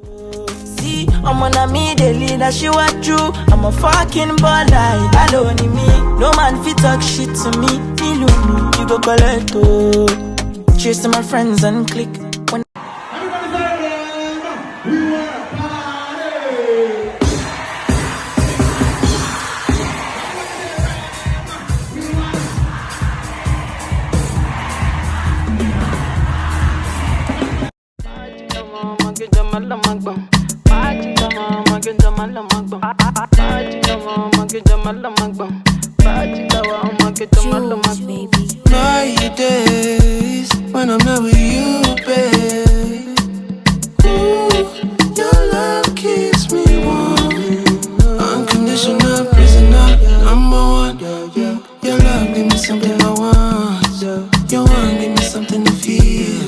See, I'm on a me, the leader, she what true. I'm a fucking baller, alone in me. No man fit talk shit to me. Nílùú mi, you go collect oh. Chasing my friends and click. When Everybody say, "We wanna party." Jules, baby. My days when I'm not with you, babe. Ooh, your love keeps me warm. Unconditional prisoner, number one. Your love give me something I want. Your one give me something to feel.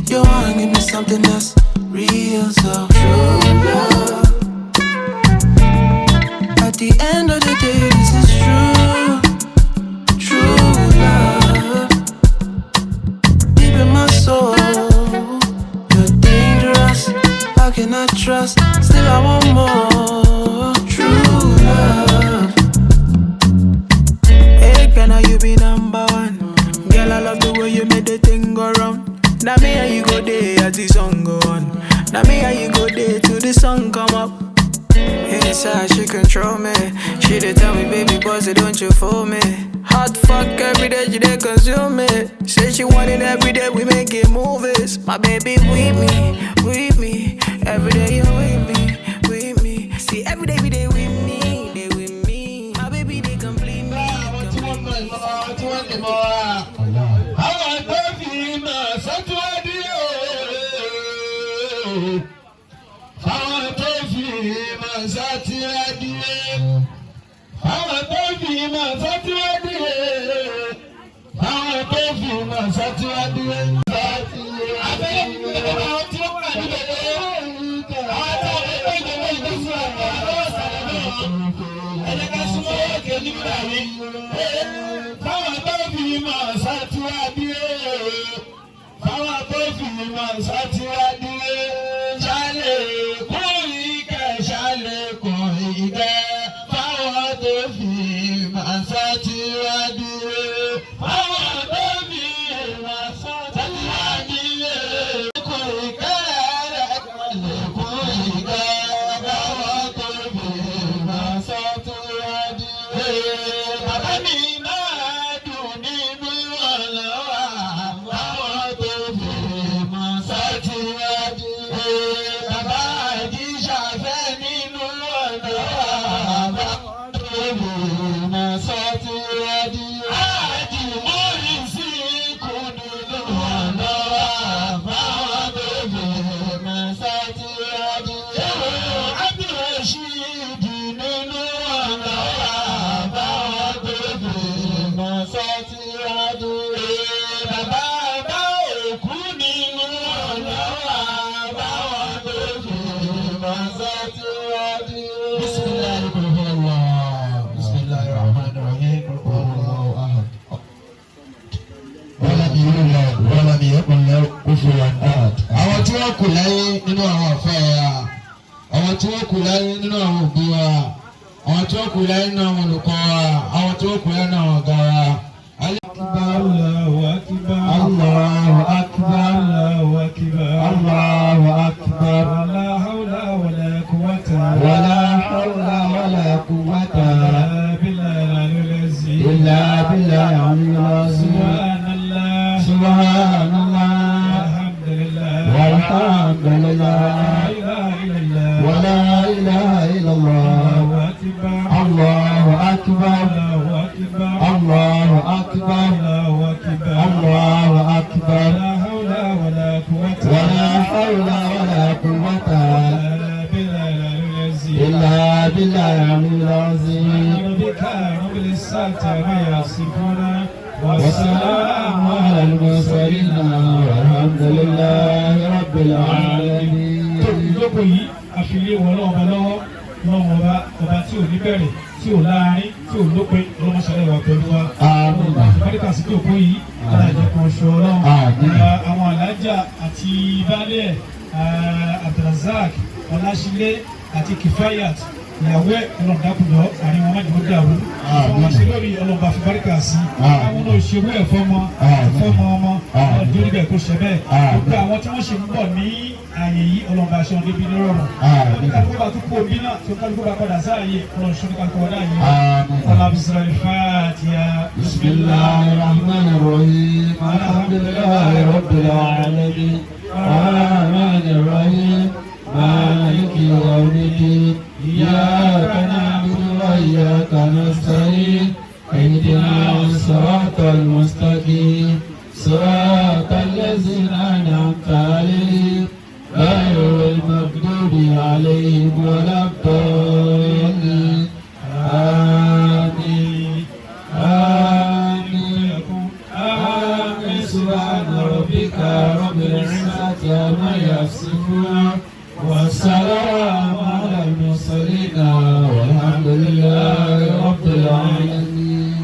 Your one give me something that's real, so true love. At the end of the day, this is true, true love. Deep in my soul, you're dangerous. I cannot trust. Still, I want more. True love. Hey, can I you be number one? Girl, I love the way you make the thing go round. Now me and you go there as the song go on. Now me and you go there till the sun come up. Inside, she control me. She dey tell me, "Baby, boss, it don't you fool me." Hot fuck every day, she dey consume me. Say she want it every day, we making movies. My baby with me, with me. Every day you with me, with me. See, every day we dey with me, they with me. My baby, they complete me. Àwọn tí wọ́n mọ ìmọ̀ wa, tí wọ́n lè mọ̀ wa. Àwọn tó fi ìmọ̀ sọ́túwádìí o. Àwọn tó fi ìmọ̀ sọ́túwádìí. Àwọn tó fi ìmọ̀ sọ́túwádìí. Àwọn tó fi ìmọ̀ sọ́túwádìí. Abẹ́ àwọn tí wọ́n wà níbẹ̀ lé. Àwọn tí wọ́n lè gbé ìgbé ìgbésí àwọn ọlọ́sàlẹ̀ náà. Ẹ jẹ́ ká súnmọ́ òkè nígbà yìí. Fáwọn tó fi ìmọ̀ sátúwádìí. Fáwọn tó fi ìmọ̀ sátúwádìí. Ṣálẹ̀ kún ìkẹ́, ṣálẹ̀ kún ìkẹ́. Fáwọn tó fi ìmọ̀ sátúwádìí. Fáwọn tó fi ìmọ̀ sátúwádìí. Kún ìkẹ́, kún ìkẹ́. Fáwọn tó fi ìmọ̀ sátúwádìí. Bàbá mi máa dùn nínú ọ̀lọ́wà. Fáwọn tó fi ìmọ̀ sátúwádìí. Bàbá àjíṣà fẹ́ nínú ọ̀lọ́wà. Fáwọn tó fi ìmọ̀ sátúwádìí. Àjùmọ̀rí sí kùdùnú ọ̀lọ́wà. Fáwọn tó fi ìmọ̀ sátúwádìí. Abdulrasheed nínú ọ̀lọ́wà. Fáwọn tó fi ìmọ̀ sátúwádìí. Bàbá bá òkú nínú ọ̀lọ́wà. Fáwọn tó fi ìmọ̀ sátúwádìí. بسم الله الرحمن الرحيم. قل هو الله أحد. ولم يولد ولم يكن له كفوا أحد. Àwọn tí wọ́n kù láyé nínú àwọn àfáà wa, àwọn tí wọ́n kù láyé nínú àwọn òbí wa, àwọn tí wọ́n kù láyé nínú àwọn olùkọ́ wa, àwọn tí wọ́n kù láyé nínú àwọn ọ̀gá wa. الله أكبر. الله أكبر. الله أكبر. الله أكبر. ولا حول ولا قوة ولا حول ولا قوة إلا بالله العلي العظيم. إلا بالله العلي العظيم. سبحان الله. سبحان الله. الحمد لله. والحمد لله. لا إله إلا الله. ولا إله إلا الله. الله أكبر. الله أكبر. الله أكبر. الله أكبر. الله أكبر. الله أكبر. لا حول ولا قوة ولا حول ولا قوة إلا بالله العلي العظيم. إلا بالله العلي العظيم. ربك رب العزة عما يصفون. والسلام على المرسلين والحمد لله رب العالمين. Tó ìjókòó yìí, àfilé wọn lọ́wọ́ ọba lọ́wọ́ lọ́wọ́ ọba, ọba tí ò ní bẹ̀rẹ̀, tí ò láàárín, tí ò lópin, ọlọ́mọṣẹ́lẹ̀ wà pẹ̀lú wa. Àmín. Àbáríkà sí ìjókòó yìí, alájẹ kan ṣọ ọlọ́run. Àmín. Àwọn alájà àti baálé ẹ̀. Abdulrasaq Ọláṣílé àti Kifayat ìyàwó ẹ̀ Ọlọ́run dákun jọ̀ọ́ àárín wọn má jẹ́ ó dàrú. Ọmọ ṣe lórí Ọlọ́run bá fi báríkà sí àwọn náà ṣerú ẹ̀ fọ́mọ fọ́mọ ọmọ ọdún níbẹ̀ kó ṣe bẹ́ẹ̀. Gbogbo àwọn tí wọ́n ṣe ń bọ̀ ní ààyè yìí, Ọlọ́run bá ṣe wọn débi nírọ̀rùn. Kálukú bá tún kó omi náà tó kálukú bá padà sáàyè, Ọlọ́run ṣe oníkálukú wọn láàyè. Ọlọ́run bisimilahi fatiha. بسم الله الرحمن الرحيم. الحمد لله رب العالمين، الرحمن الرحيم، مالك يوم الدين. إياك نعبد وإياك نستعين. اهدنا الصراط المستقيم، صراط الذين أنعمت عليهم، غير المغضوب عليهم ولا الضالين. آمين آمين آمين. سبحان ربك رب العزة عما يصفون، والسلام على المرسلين، والحمد لله رب العالمين.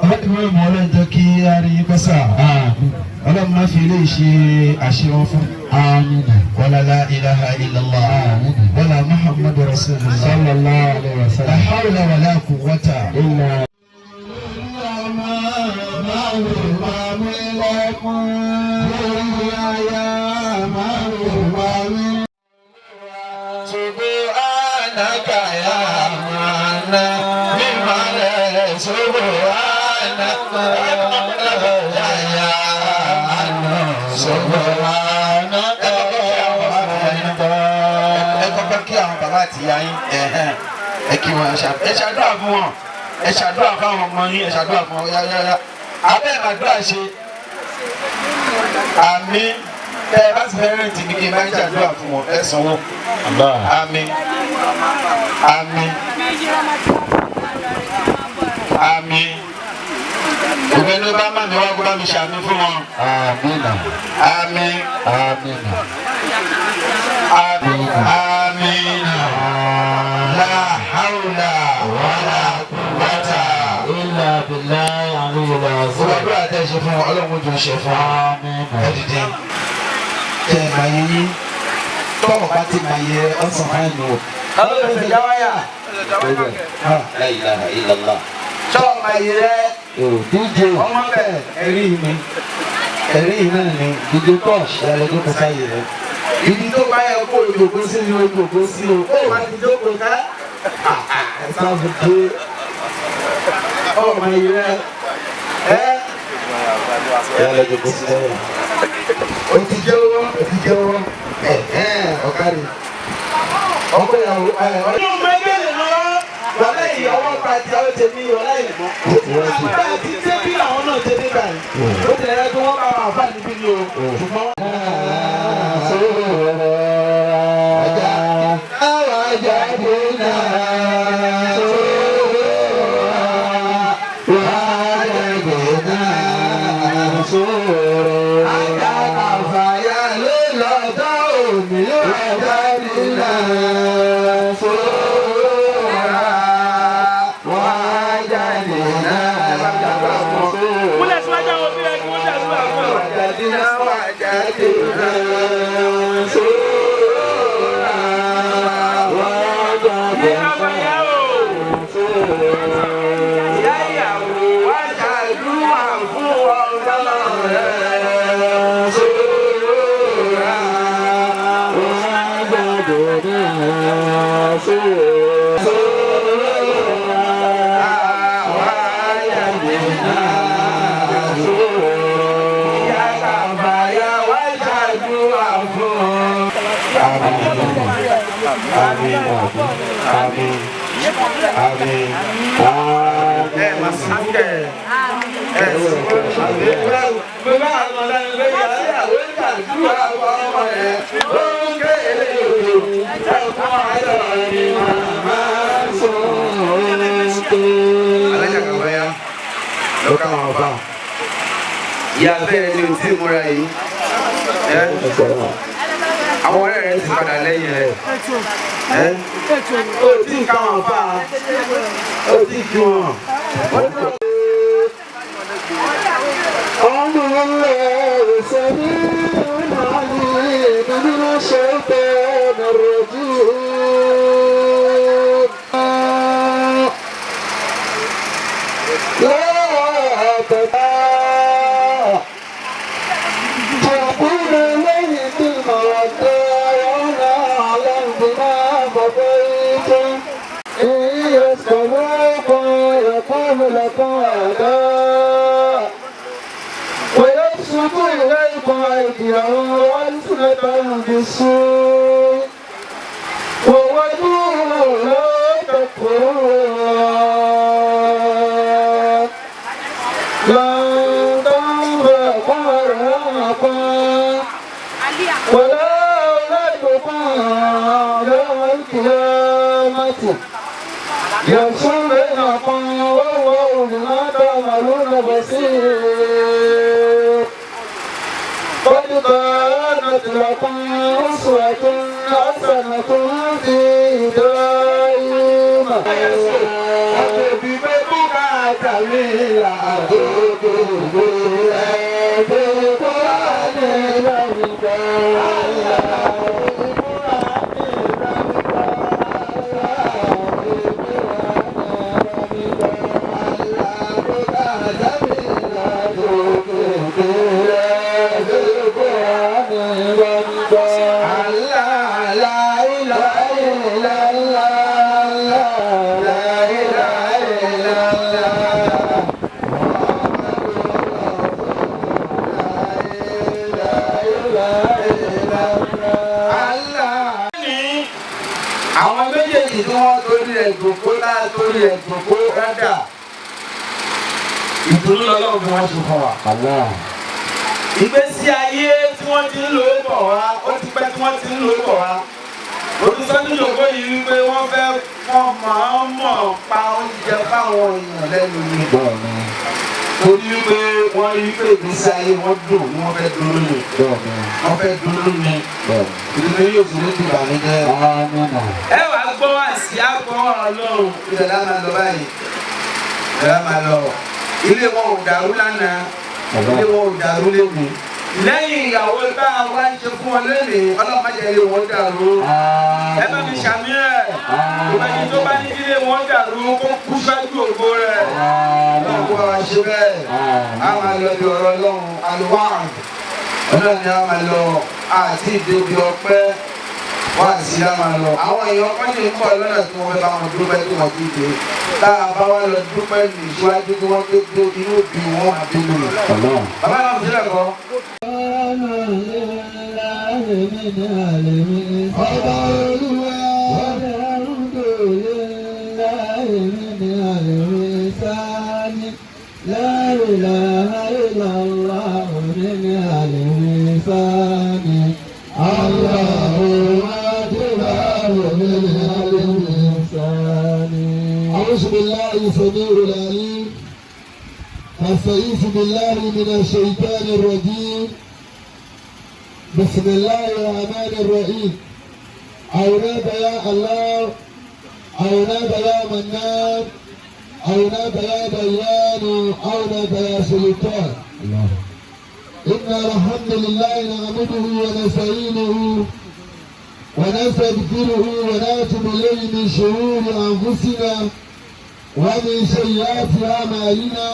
Ọlọ́run mọ̀, Ọlọ́run jẹ́ kí a rí yín kọ́sà. Ọlọ́run má fi eléyìí ṣe àṣewọ́n fún. Wala la ilaha illallah. Wala Muhammadu rasulullah. Sallallahu alayhi wa La sallam. hawla wala quwwata. Illa. Ọmọ máa wò wá mí lẹ́kún lórí aya máa wò wá mí. Subhanaka ya mana mímọ́ rẹ̀, subhanaka ya mana, subhanaka. Ẹ kọ́kọ́ kí àwọn bàbá àti ìyá yín, ẹ kí wọn, ẹ ṣàdúrà fún wọn, ẹ ṣàdúrà fáwọn ọmọ yín, ẹ ṣàdúrà fún wọn. Yáyáyá abẹ́ àdúrà ṣe àmín. Tẹ ẹ bá sì fẹ́ rìn tì mí kí n bá ń ṣàdúrà fún wọn, ẹ sanwó. Àmín àmín àmín. Ògbẹ́ni ló bá má mi wá kó bá mi ṣàmì fún wọn. Amina. Àmín. Amina. Àmín àmín. La hawla wala quwwata. Illa billahi aliyyil azim. Gbogbo àdúrà tẹ́ ṣe fún wọn, Ọlọ́run ojú ṣe fún wọn. Amina. Ẹ dìde. Tẹ ẹ máa yẹ yín tọ́wọ̀ bá ti máa yẹ ọ̀sán fáìlì o. Ọlọ́run ti jáwáyà. La ilaha illallah. Ṣọ́ ọmọ yìí rẹ. DJ. Ọmọ bẹ̀. Ẹ̀rí mi, ẹ̀rí yìí náà ni. DJ Tosh. Ìyàlẹ́ tó kọ sáyé rẹ. Ibi tó bá yẹ kó ìjòkó sí ni o jòkó sí o. Ó máa ti jókòó ká. Sáfùdé. Ọmọ yìí rẹ. Ẹ Ìyàlẹ́ tó kọ sí lẹ́yìn. o ti jẹ́wọ́, o ti jẹ́wọ́. Ẹ̀ ẹ̀ ọ̀kárí. Ọkọ ìyàwó ẹ̀ ọ́. Inú mi bẹ̀rẹ̀ lọ. Wàlẹ́ ìyàwó pàtí àwọn tèmi wàlẹ́ ìmọ̀. Àgbà ti dé bí àwọn náà ṣe dé báyìí. Ó ti rẹ̀ kí wọ́n bá wà fà níbí ni o. Ṣùgbọ́n. وجدنا سرورا وجدنا سرورا. Àfàyà ló lọ́jọ́ òní وجدنا سرورا وجدنا Múlẹ̀ síwájú àwọn òbí rẹ̀ kí wọ́n ṣàdúrà fún ọ. وجدنا وجدنا سرورا وجدنا Ìyá o. Ìyá ìyàwó wá ṣàdúrà fún ọmọ rẹ̀. سرورا وجدنا سرورا وجدنا سرورا. Ìyá àfàyà wá ṣàdúrà fún. Àmín àmín àmín. Ẹ mà sí kẹ̀. Ẹ sì mo bá àwọn ọ̀la ẹgbẹ́ ìyá ìyàwó ṣàdúrà fún ọmọ rẹ̀. Ó ń ké èlé òjò ẹ̀kún ayọ̀ ni màmá sùn. Alájà Kàfáyá ló ká wọn fà. Ìyá bẹ́ẹ̀ ni ò tí ì múra yìí. Ẹ́ àwọn ọ̀rẹ́ rẹ̀ ti padà lẹ́yìn rẹ̀. Ẹ́ ó tí ì ká wọn fà. Ó tí ì kí wọn. أعوذ بالله السميع العليم. تباع تقول إليه بالمودة وأنا أعلم بما بقيتم إن يسألوكم يقوم لكم أعداء ويبسط إليكم أيديهم وألسنتهم بالسوء وودوا لا تكفرون لن تنفعكم أرحامكم ولا أولادكم يوم القيامة يفصل بينكم والله بما تعملون بصير قد كانت لكم أسوة حسنة في إبراهيم Àwọn méjèèjì tí wọ́n torí ẹ̀ jòkó látorí ẹ̀ jòkó rádà ìdùnnú lọ́lọ́run fi wọ́n ṣe fún wa. Ìgbésí ayé tí wọ́n ti ń lò ó bọ̀ wá, ó ti pẹ́ tí wọ́n ti ń lò ó bọ̀ wá. Olùsọ́nìjòkó yìí wípé wọ́n fẹ́ wọ́n máa ń mọ̀ pa oúnjẹ fáwọn èèyàn lẹ́nu ni. Torí wípé wọ́n rí pé ìgbésí ayé wọn dùn, wọ́n fẹ́ dúró ni. Wọ́n fẹ́ dúró ni. Ìdílé yóò sì ní ìbànújẹ́. Ẹ wàá gbọ́ wá sí àgbọ̀ Ọlọ́run. Ibẹ̀ lá máa lọ báyìí. Ibẹ̀ lá máa lọ. Ilé wọn ò dàrú lánàá. Ilé wọn ò dàrú lónìí. Lẹ́yìn ìyàwó bá a wá ń ṣe fún wọn lónìí, Ọlọ́run má jẹ́ ilé wọn dàrú. Ẹ bá mi ṣàmì ẹ̀. Ìbáni tó bá ní ilé wọn dàrú kó kú ṣáájú ògo rẹ̀. Ọlọ́run kó bá wa ṣe bẹ́ẹ̀. A máa lọ bí ọ̀rọ̀ Ọlọ́run àlùwáàd. Ọlọ́run ni a máa lọ àti ìdèbí ọpẹ́ wá sí a máa lọ. Àwọn èèyàn kan ní ń bọ̀ lọ́nà tí wọ́n fẹ́ bá wọn dúpẹ́ tí wọ́n ti dé. Tá a bá wá lọ dúpẹ́ ní ìṣíwájú kí wọ́n tó dé inú òbí wọn àbí lò. Bàbá náà fi sílẹ̀ kọ́. Ọba Olúwa La ilaha illallah min al-misani Allahu akbar min al-misani. أعوذ بالله السميع العليم أستعيذ بالله من الشيطان الرجيم بسم الله الرحمن الرحيم أعناك يا الله أعناك يا منان أعناك يا ديان أعناك يا سلطان إن الحمد لله نعمده ونستعينه ونستغفره ونتوب إليه من شرور أنفسنا ومن سيئات أعمالنا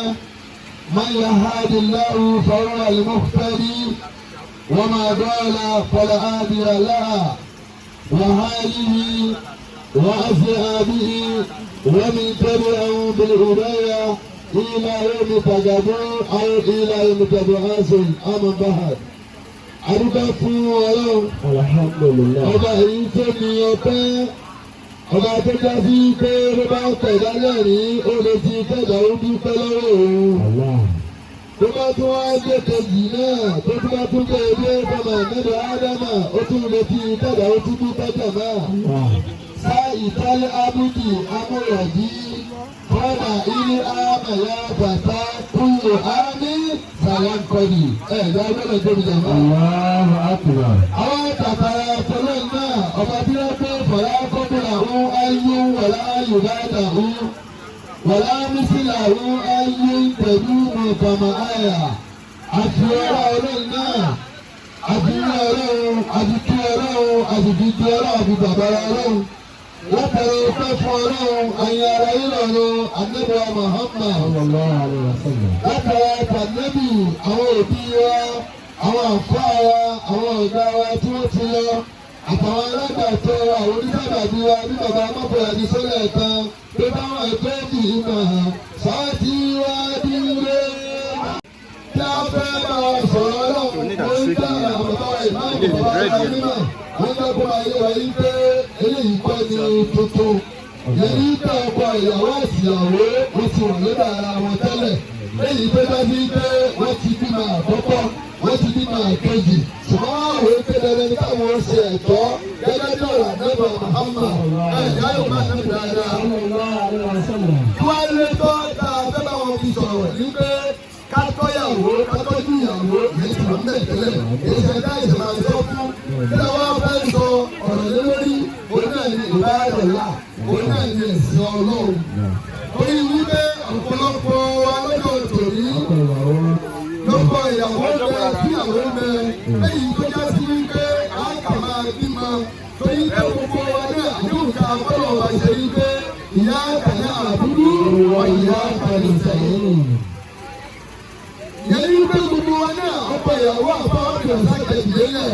من يهد الله فهو المهتدي وما ضل فلا هادي له وآله وأصحابه ومن تبعهم بالهداية إلى يوم تقابل أو إلى يوم تبعث أما بعد. Adúgbò fún Ọlọ́run. Alhamdulillah. Ọba èyí tó ní ọpẹ́. Ọba tó já sí pé ló bá tẹ̀dá lẹ́rìí, ó lè ti tẹ̀dá ó dúpẹ́ lọ́wọ́ òun. Tó bá tún wá gbé kejì náà, tó tún bá tún gbé dé fọmọ mẹ́lẹ̀ Ádámà, ó tún lè ti tẹ̀dá ó tún dúpẹ́ jàmá. Sá ìtálẹ́ Ábúdì Amúyàdí, kọ́nà ilé Ámàyà bàtà kúrò ámì sàlánkọ́dì. Ẹ ìyá gbọ́dọ̀ tóbi jàmá. Allahu akbar. Àwọn tàtàrà tọ́lọ́ náà, ọba tí wọ́n pé fọlá kọ́bùnà ń ayé wọ̀lá yorùbá ń wọ̀lá mísìlà ń ayé pẹ̀lú mọ̀kànmá àyà. Àti ọlá ọlọ́run náà, àti ilé ọlọ́run, àti kí ọlọ́run, àti dídí ọlọ́run, àti bàbára ọlọ́run. Látara ọpẹ́ fún Ọlọ́run, àyìn ara ìlọrin Ànábì Muhammad. Látara tànẹ́bì, àwọn òbí wa, àwọn àfáà wa, àwọn ọ̀gá wa tí wọ́n ti lọ, àtàwọn alágbàtọ́ wa, àwọn onísàbàbí wa, bí bàbá mọ́kànlá sọ́lẹ̀ kan tó bá wọn tó bì í mọ̀ sáàtì wá dúró. Tí a fẹ́ máa sọ̀rọ̀ Ọlọ́run, ó ń dá àwọn bàbá ìmáàmù, bàbá wa mímọ̀, wọ́n jẹ́ kó máa yé wa yí pé eléyìí kọ́ ni tuntun. Yẹn pé ọkọ ìyàwó àti ìyàwó, wọ́n ti wà lọ́dọ̀ ara wọn tẹ́lẹ̀. Léyìí tó bá sí pé wọ́n ti bímọ àkọ́kọ́, wọ́n ti bímọ àkejì. Ṣùgbọ́n wọ́n wò ó pé dandan ní káwọn ṣe ẹ̀tọ́ gẹ́gẹ́ bí ọ̀rọ̀ Ànábì Muhammad. Ẹ̀yà yóò máa ń dáadáa. Wọ́n lé tọ́ tá a fẹ́ bá wọn fi sọ̀rọ̀ ní pé ká tọ́yàwó, ká tọ́jú ìyàwó, yẹn ti wà ń bẹ̀ tẹ́lẹ̀. Èyí ṣe dá ìṣẹ̀ máa sọ fún. Kí ló wá fẹ́ sọ ọ̀rọ̀ lé lórí? Òun náà ní ìbáraẹ̀lá, òun náà ní ẹ̀sìn Ọlọ́run. Torí wípé ọ̀pọ̀lọpọ̀ wa lọ́dọ̀ tòní lọ́pọ̀ ìyàwó bẹ, tíyàwó bẹ, lẹ́yìn tó já sí wípé a kà máa bímọ. Torí pé gbogbo wa náà àdéhùn ká bọ́lọ̀ wa ṣe wípé ìyá kàná àbúrú wọ ìyá kàní sẹ́yìn. Yẹn ní wípé gbogbo wa náà, ọ̀pọ̀ ìyàwó àbá ọ̀dọ̀ sáà, ẹ̀dìdélẹ̀,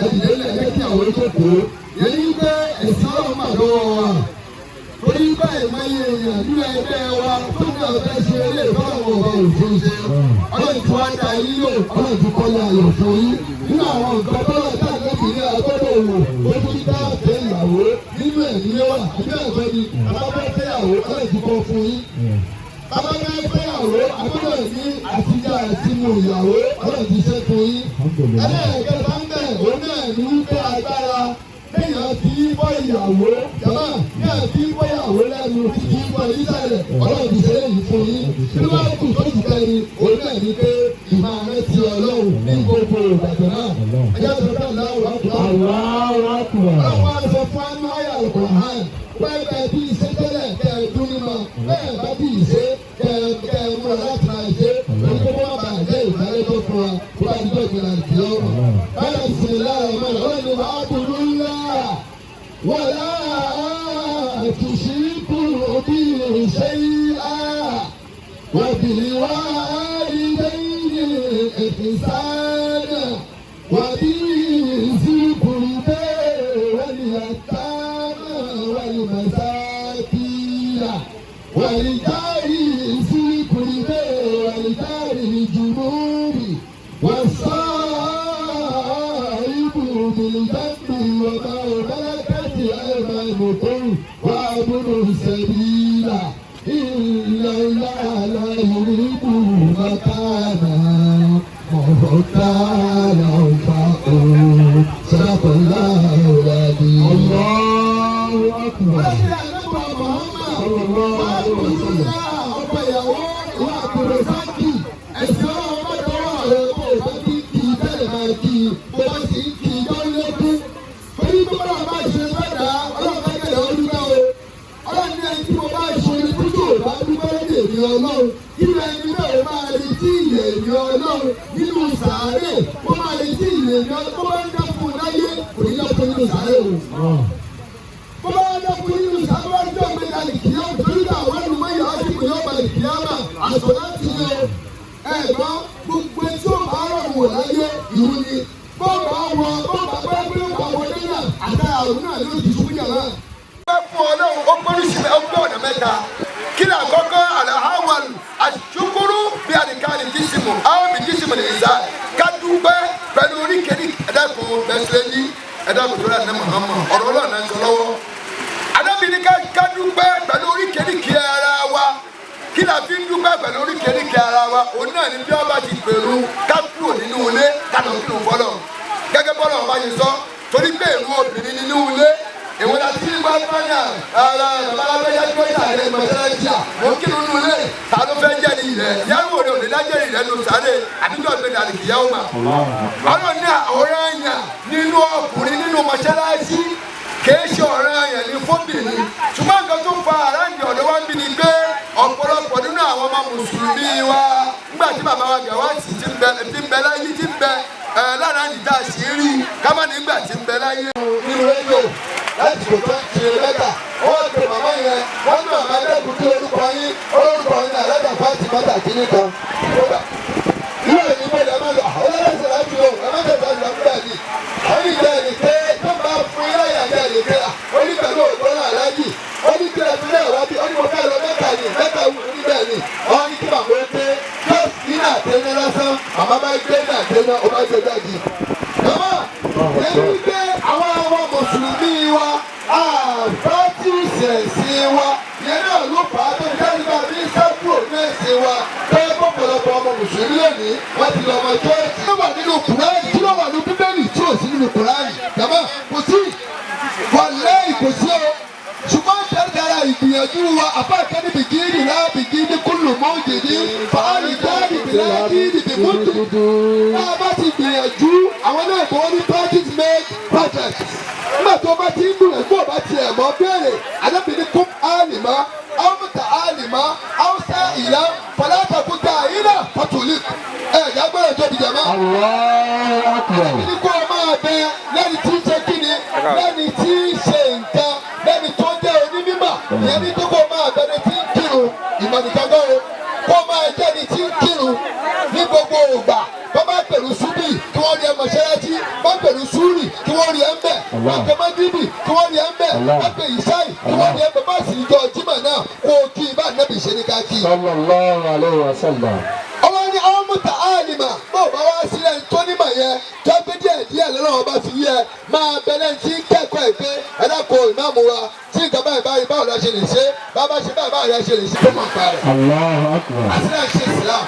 ẹ̀dìdélẹ̀, jẹ́ kí àwọn ìjókòó. Yẹn ní wípé ẹ̀sìn Ọlọ́run mà lọ́wọ́ wa, torí báyìí máa yẹ èèyàn nínú ẹgbẹ́ wa tó ní ọ̀fẹ́ ṣe eré ìfọwọ́ ọba òfin ṣe. Ọlọ́run tí wàá da yín lò, Ọlọ́run ti kọ́lé ayọ̀ fún yín. Nínú àwọn nǹkan tó lọ sáà lẹ́bi ní agbọ́dọ̀ wò ó tún dá àfẹ́ ìyàwó nínú ẹ̀ ní wà àbí ẹ̀fẹ́ ni bàbá fẹ́ fẹ́yàwó, Ọlọ́run ti kọ́ fún yín. Bàbá fẹ́ fẹ́yàwó, agbọ́dọ̀ ní àtijọ́ àti mu ìyàwó, Ọlọ́run ti ṣe fún yín. Ẹlẹ́ẹ̀kẹta ń bẹ̀, òun náà ní wípé agbára téèyàn fi bọ́ ìyàwó jàmá, téèyàn fi bọ́ ìyàwó lẹ́nu títí bọ́ ìsàlẹ̀, Ọlọ́run ti ṣe léyìí fún yín. Kí ló wá kù tó ti kẹrin? Òun náà ní pé ìmọ̀ rántí Ọlọ́run ní gbogbo ìgbàgbọ́ náà. Ẹjẹ́ tó fẹ́ láwùrọ̀ Ọlọ́run wá sọ fún anú ayé Al-Qur'an pẹ́ẹ́pẹ́ bí iṣẹ́ tẹ́lẹ̀ kẹ́ ẹ dún ní mọ́ bẹ́ẹ̀ bá bí ìṣe kẹ́ ẹ múra láti máa ṣe orí kókó má bàa jẹ́ ìbálẹ́jọ́ fún wa kó bá dídọ̀ ìgbìlá ìdí ọ̀rọ̀. Báyọ̀ sì lára ọmọ rẹ̀, Ọlọ́run ni wàá dúró ńlá wàlá tùsíkù bí ṣe á وبالوالدين إحسانا وبذي القربى واليتامى والمساكين والجار ذي القربى والجار الجنوب والصاحب بالجنب وما ملكت أيمانكم وابنوا السبيل إن الله لا يريد مكانا مختالا فخورا. صدق الله العظيم. الله أكبر. Ọkọ ìyàwó ìwà àbúrò-sáàkì, ẹ̀sìn Ọlọ́run má dọ́wọ́ rẹ̀. Bó o bá ti ń kí i tẹ́lẹ̀, máa kí i. Bó bá sì ń kí i tó ń lékún. Torí tó bá bá ṣe lọ́dà, Ọlọ́run bá tẹ̀lé ọdún náà o. Ọlọ́run ní ẹni tí mo bá ṣe orí tó bá dúpẹ́ lóde èmi Ọlọ́run, nínú ẹni náà, ó máa retí ìyè èmi Ọlọ́run nínú sàárè. Ó máa retí ìyè èmi Ọlọ́run. Tó bá ń dẹ́kun láyé, kò ní dẹ́kun nínú sàárè o. Bó bá dẹ́kun nínú sàárè, bá jọ́ mi láti kìíyà, torí náà wọ́n ní wọ́n yà á sí kò yọ ọ̀bà ìkìyàmà àṣọ láti yẹ ẹ̀gbọ́n. Gbogbo etí ò bá rọrùn wò láyé ìwú ni bọ́ọ̀bà wọ bọ́ọ̀bà pẹ́ pé ó bá wọlé náà àti àrùn náà ló ti ṣubú yàrá. Fún Ọlọ́run, ó gbóríṣi, ó gbé ọ̀nà mẹ́ta. Kí ni àkọ́kọ́? Alahawal asukuru bí àdìkáàdì jísìmù àwọn bí jísìmù lè sá ká dúpẹ́ pẹ̀lú oríkèérí. Ẹ̀dàkùn bẹ́sẹ̀lẹ́yìn, ẹ̀dàkùn tó rà ní Muhammad, ọ̀rọ̀ Ọlọ́run náà ń sọ lọ́wọ́. Adábìnrin ká dúpẹ́ pẹ̀lú oríkèéríkèé ara wa. Kí la fi ń dúpẹ́ pẹ̀lú oríkèéríkèé ara wa? Òun náà ní bí ọba ti pèrú, ká kúrò nínú ilé, ká lọ kírun fọlọ́ gẹ́gẹ́ bọ́lá ọba yìí sọ, torí pé èrú obìnrin nínú ilé ìwé la ti ń bá bánà ara bàbá alábẹ́yà tó yà rẹ̀ mọ̀ṣáláṣí à mọ̀ kírun nínú ilé. Ta ló fẹ́ jẹ́rìí rẹ̀? Yàrá òde òde lájẹ́rìí rẹ̀ nù sáré àbíjọ́ gbé dàrí kìyàwó mà. Ọlọ́run ní ọ̀rọ̀ ẹ̀yàn nínú ọkùnrin nínú mọ̀ṣáláṣí, kìí ṣe ọ̀rọ̀ ẹ̀yàn ní fóbìnrin. Ṣùgbọ́n nǹkan tó fa àráǹdì ọ̀dọ́ wa ń bí ni pé ọ̀pọ̀lọpọ̀ nínú àwọn ọmọ mùsùlùmí wa, nígbà tí bàbá wa Gàwáàsì ti ń bẹ láyé, ti ń bẹ ẹ lára ní tá a sì rí ká má nígbà tí ń bẹ láyé. Nínú rédíò. Láti kò tó ń kiri Mẹ́kà, wọ́n pe màmá yẹn, wọ́n ní màmá dẹ́kun kí orúkọ yín, orúkọ yín náà alájà Fátímátà kìíní kan. Irú èyí mo lè má lọ, ọlọ́dẹ̀sẹ̀ láti lọ, ẹ má tẹ̀sán lọ fún bẹ́ẹ̀ ni. Wọ́n ní ìjẹ́ ẹnì pé tó bá fún yín láyà jẹ́ ẹnì pé ó ní pẹ̀lú ògbọ́n aláàjì, ó ní kí ẹbí náà wá bí, ó ní mo fẹ́ lọ Mẹ́kà ni, Mẹ́kà wù ní bẹ́ẹ̀ ni. Wọ́n ní kí màmá ó pé just nínú àtẹná lásán, màmá bá gbé ní àtẹná, ó bá gbé jáde. Màmá, èmi pé àwọn ọmọ mùsùlùmí wa, àbátìsì ẹ̀sìn wa, yẹn náà ló fà á tó ń jáde bá mi sábúrò ní ẹ̀sìn wa. Bẹ́ẹ̀ bọ́pọ̀lọpọ̀ ọmọ mùsùlùmí lónìí, wọ́n ti lọ ọmọ chọ́ọ̀chì. Kí ló wà nínú Kùránì? Kí ló wà nínú Bíbélì tí ò sí nínú Kùránì? Jàmá, kò sí. Wàláhì kò sí o. Ṣùgbọ́n dáradára ìgbìyànjú wa, àbáàkẹ́ bìgínì náà bìgínì kúlù mọ́jèdí, fàálì jáde bìláàdì bìmúdù. Bá a bá ti gbìyànjú, àwọn náà kò ní practice make perfect. Nígbà tó bá ti ń gbìyànjú, bó bá tiẹ̀ mọ́ béèrè, àdébìnrin kún àlìmọ́, àwùtà àlìmọ́, àwùsá ìlà, fàlàtàkùtà ìlà, fàtúlì. Ẹ ìyá gbọ́dọ̀ tóbi jàmá. Àdébìnrin kó o máa bẹ lẹ́ni tí ń ṣe kíni, lẹ́ni tí ń ṣe nǹkan, lẹ́ni tó jẹ́ onímọ̀, ìyẹn ní tó kó máa bẹ ní tí ń kírun, ìmọ̀ nìkan kọ́ o. Kó máa jẹ́ ní tí ń kírun ní gbogbo ògbà. Bá bá pẹ̀lú súbì kí wọ́n rí ẹ mọ̀ṣáláṣí, bá pẹ̀lú súrì kí wọ́n rí ẹ ń bẹ̀, bá pẹ̀ mọ́gíríbì kí wọ́n rí ẹ ń bẹ̀, bá pẹ̀ ìṣáì kí wọ́n rí ẹ ń bẹ̀, bá sì jọ jímọ̀ náà kó o kí bá nẹ́bì ṣe ní ká kí. Sallallahu alaihi wasallam. Ọwọ́ ní àwọn mọ̀tà àlìmà bó bá wá sílẹ̀ tó nímọ̀ yẹn tó gbé díẹ̀ díẹ̀ lọ́nà ọba fi yẹ máa bẹ̀rẹ̀ tí ń kẹ́kọ̀ọ́ ẹ̀ pé ẹ dákun ìmáàmù wa tí nǹkan báyìí báyìí báwo la ṣe lè ṣe bá ṣe báyìí báwo la ṣe lè ṣe tó mọ̀ pa rẹ̀. Allahu akbar. Àṣìlẹ̀ ṣe Islam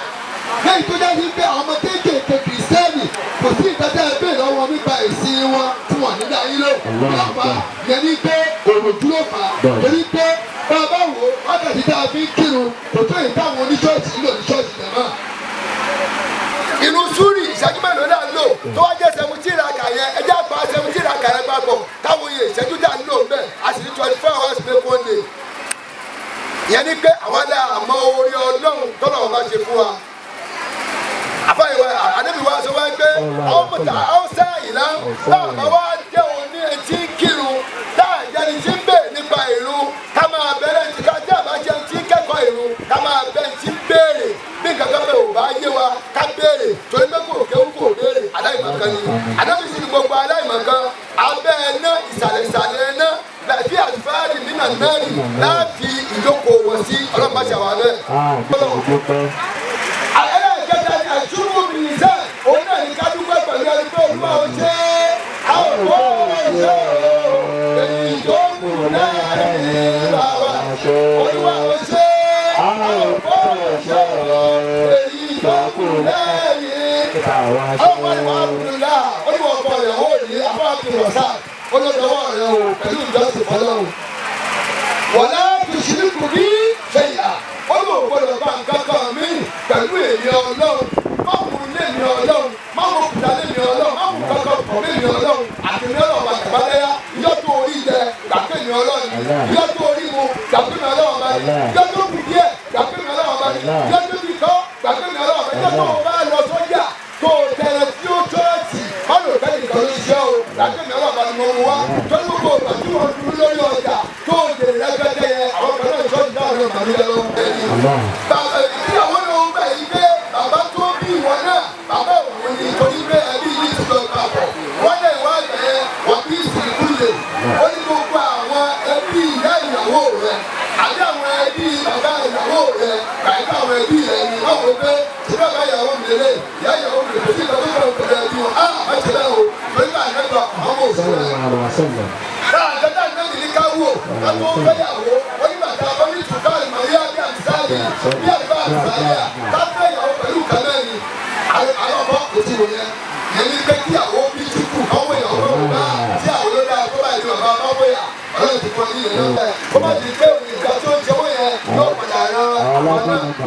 lẹ́yìn tó jáde pé àwọn ọmọ kéékèèké kìrìsìtẹ́nì kò sí nǹkan tẹ́ ẹ bẹ́ẹ̀ lọ́wọ́ nípa ìsìn wọn tí wọ́n ní dáyé lò lọ́fà yẹn ní pé òròjú ló fà á torí pé bàbá wo wákàtí tá a fi ń kírun kò tó èyí táwọn oníṣọ́ọ̀ṣì ń lò ní ṣọ́ọ̀ṣì náà. Inú súrì ìṣẹ́jú mélòó náà lò tó wá jẹ́ 17 raka yẹn ẹjẹ́ àgbà 17 raka yẹn papọ̀ káwọn iye ìṣẹ́jú dà ń lò ń bẹ̀ a sì ní 24 hours make one day. Ìyẹn ní pé àwọn adá àmọ́ orí Ọlọ́run tọ́lọ̀ wọn bá ṣe fún wa. Àfáàyèwá àdébíwá sọ wá pé àwọn mọ̀tà ọ̀sẹ̀ ìlà báwa wá jẹ́ òní etí kírun táà jẹ́ni tí ń bè nípa ìrun ká máa bẹ̀rẹ̀ tí ká jẹ́ àbájẹ́ tí ń kẹ́kọ̀ọ́ ìrun ká máa bẹ̀ tí ń béèrè bí nǹkan kan bẹ̀ ò bá yé wa ká béèrè torí pé kò kéwú kò béèrè aláìmọ̀kan ni àdébísí ni gbogbo aláìmọ̀kan abẹ́ ẹ̀ná ìsàlẹ̀ ìsàlẹ̀ ẹ̀ná láti àlùfáàrí nínà mẹ́rin láti ìjókòó wọ̀ sí ọlọ́pàá ṣàwà bẹ́ẹ̀. Ẹlẹ́ẹ̀kẹta ni àjùmù mìíràn òun náà ní ká dúpẹ́ pẹ̀lú ẹni pé olúwa ò ṣe é àwọn òkú ò ṣe é èyí tó ń kù náà ní bàbá olúwa ò ṣe é àwọn òkú ò ṣe é èyí tó ń kù náà ní ọmọ ìwà àbùdùlá olúwa ọkọ rẹ̀ ó ní afọ àbùdùlọ́sà olódọ́wọ́ rẹ̀ o pẹ̀lú ìjọsìn fọlọ́run wọ̀lá tùsílùkù bí ṣèyà olùwò gbọdọ̀ bá nǹkan kan mí pẹ̀lú èmi ọlọ́run má mú lémi ọlọ́run má mú kùtà lémi ọlọ́run má mú kankan pọ̀ lémi ọlọ́run àti mi ọlọ́run bá gbàgbáyà ìyọ́ tó orí jẹ gbàgbé mi ọlọ́run ìyọ́ tó orí mu gbàgbé mi ọlọ́run bá ìyọ́ tó kù díẹ̀ gbàgbé mi ọlọ́run bá ìyọ́ tó fi kọ́ gbàgbé mi ọlọ́run bá ìyọ́ tó bá lọ sọ́jà tó tẹ̀lé tí ó chọ́ọ̀tì má lò fẹ́ nìkan ló ṣiṣẹ́ o gbàgbé mi ọlọ́run bá ni mo mú wá torí gbogbo ìgbà tí wọ́n dúró lórí ọjà tó jèrè rẹpẹtẹ yẹn àwọn kan náà ṣọ́ọ̀tì náà ló màmí lọ. Bàbá ìyàwó ló ń gbà yí pé bàbá tó bí ìwọ náà bàbá òun ni torí pé ẹbí yìí ti lọ papọ̀ wọ́n lè wá bẹ̀rẹ̀ wọ́n bí ìsìnkú lè ó ní gbogbo àwọn ẹbí ìyá ìyàwó rẹ àbí àwọn ẹbí bàbá ìyàwó rẹ gbàgbé àwọn ẹbí rẹ ni wọ́n wò pé ṣé bàbá ìyàwó mi lélẹ̀ ìyá ìyàwó mi lè kò sí ìgbà tó kọ̀ pẹ̀lú ẹbí wọn á má ṣe bẹ́ẹ̀ o torí bá àgbẹ̀gbà àwọn òṣèlú rẹ̀. Dáadáa náà ní ká wò ká tó fẹ́yàwó onígbàtà onítùkọ́ ìmọ̀lẹ́ bí àǹsáàlì bí àbá àǹsáàlì ká fẹ́yàwó pẹ̀lú kan náà ni àwọn ọmọ kò tí wò yẹn yẹn ní pé kíyàwó bí túkù ọwọ́ ìyàwó bá tí àwọn olórí àkọ́ báyìí ní bàbá ọmọ yà ọlọ́run ti kọ́ yìí yẹn náà kó má di pé òun ìgbà tó ń jẹ wọ́n yẹn yóò padà ran àwọn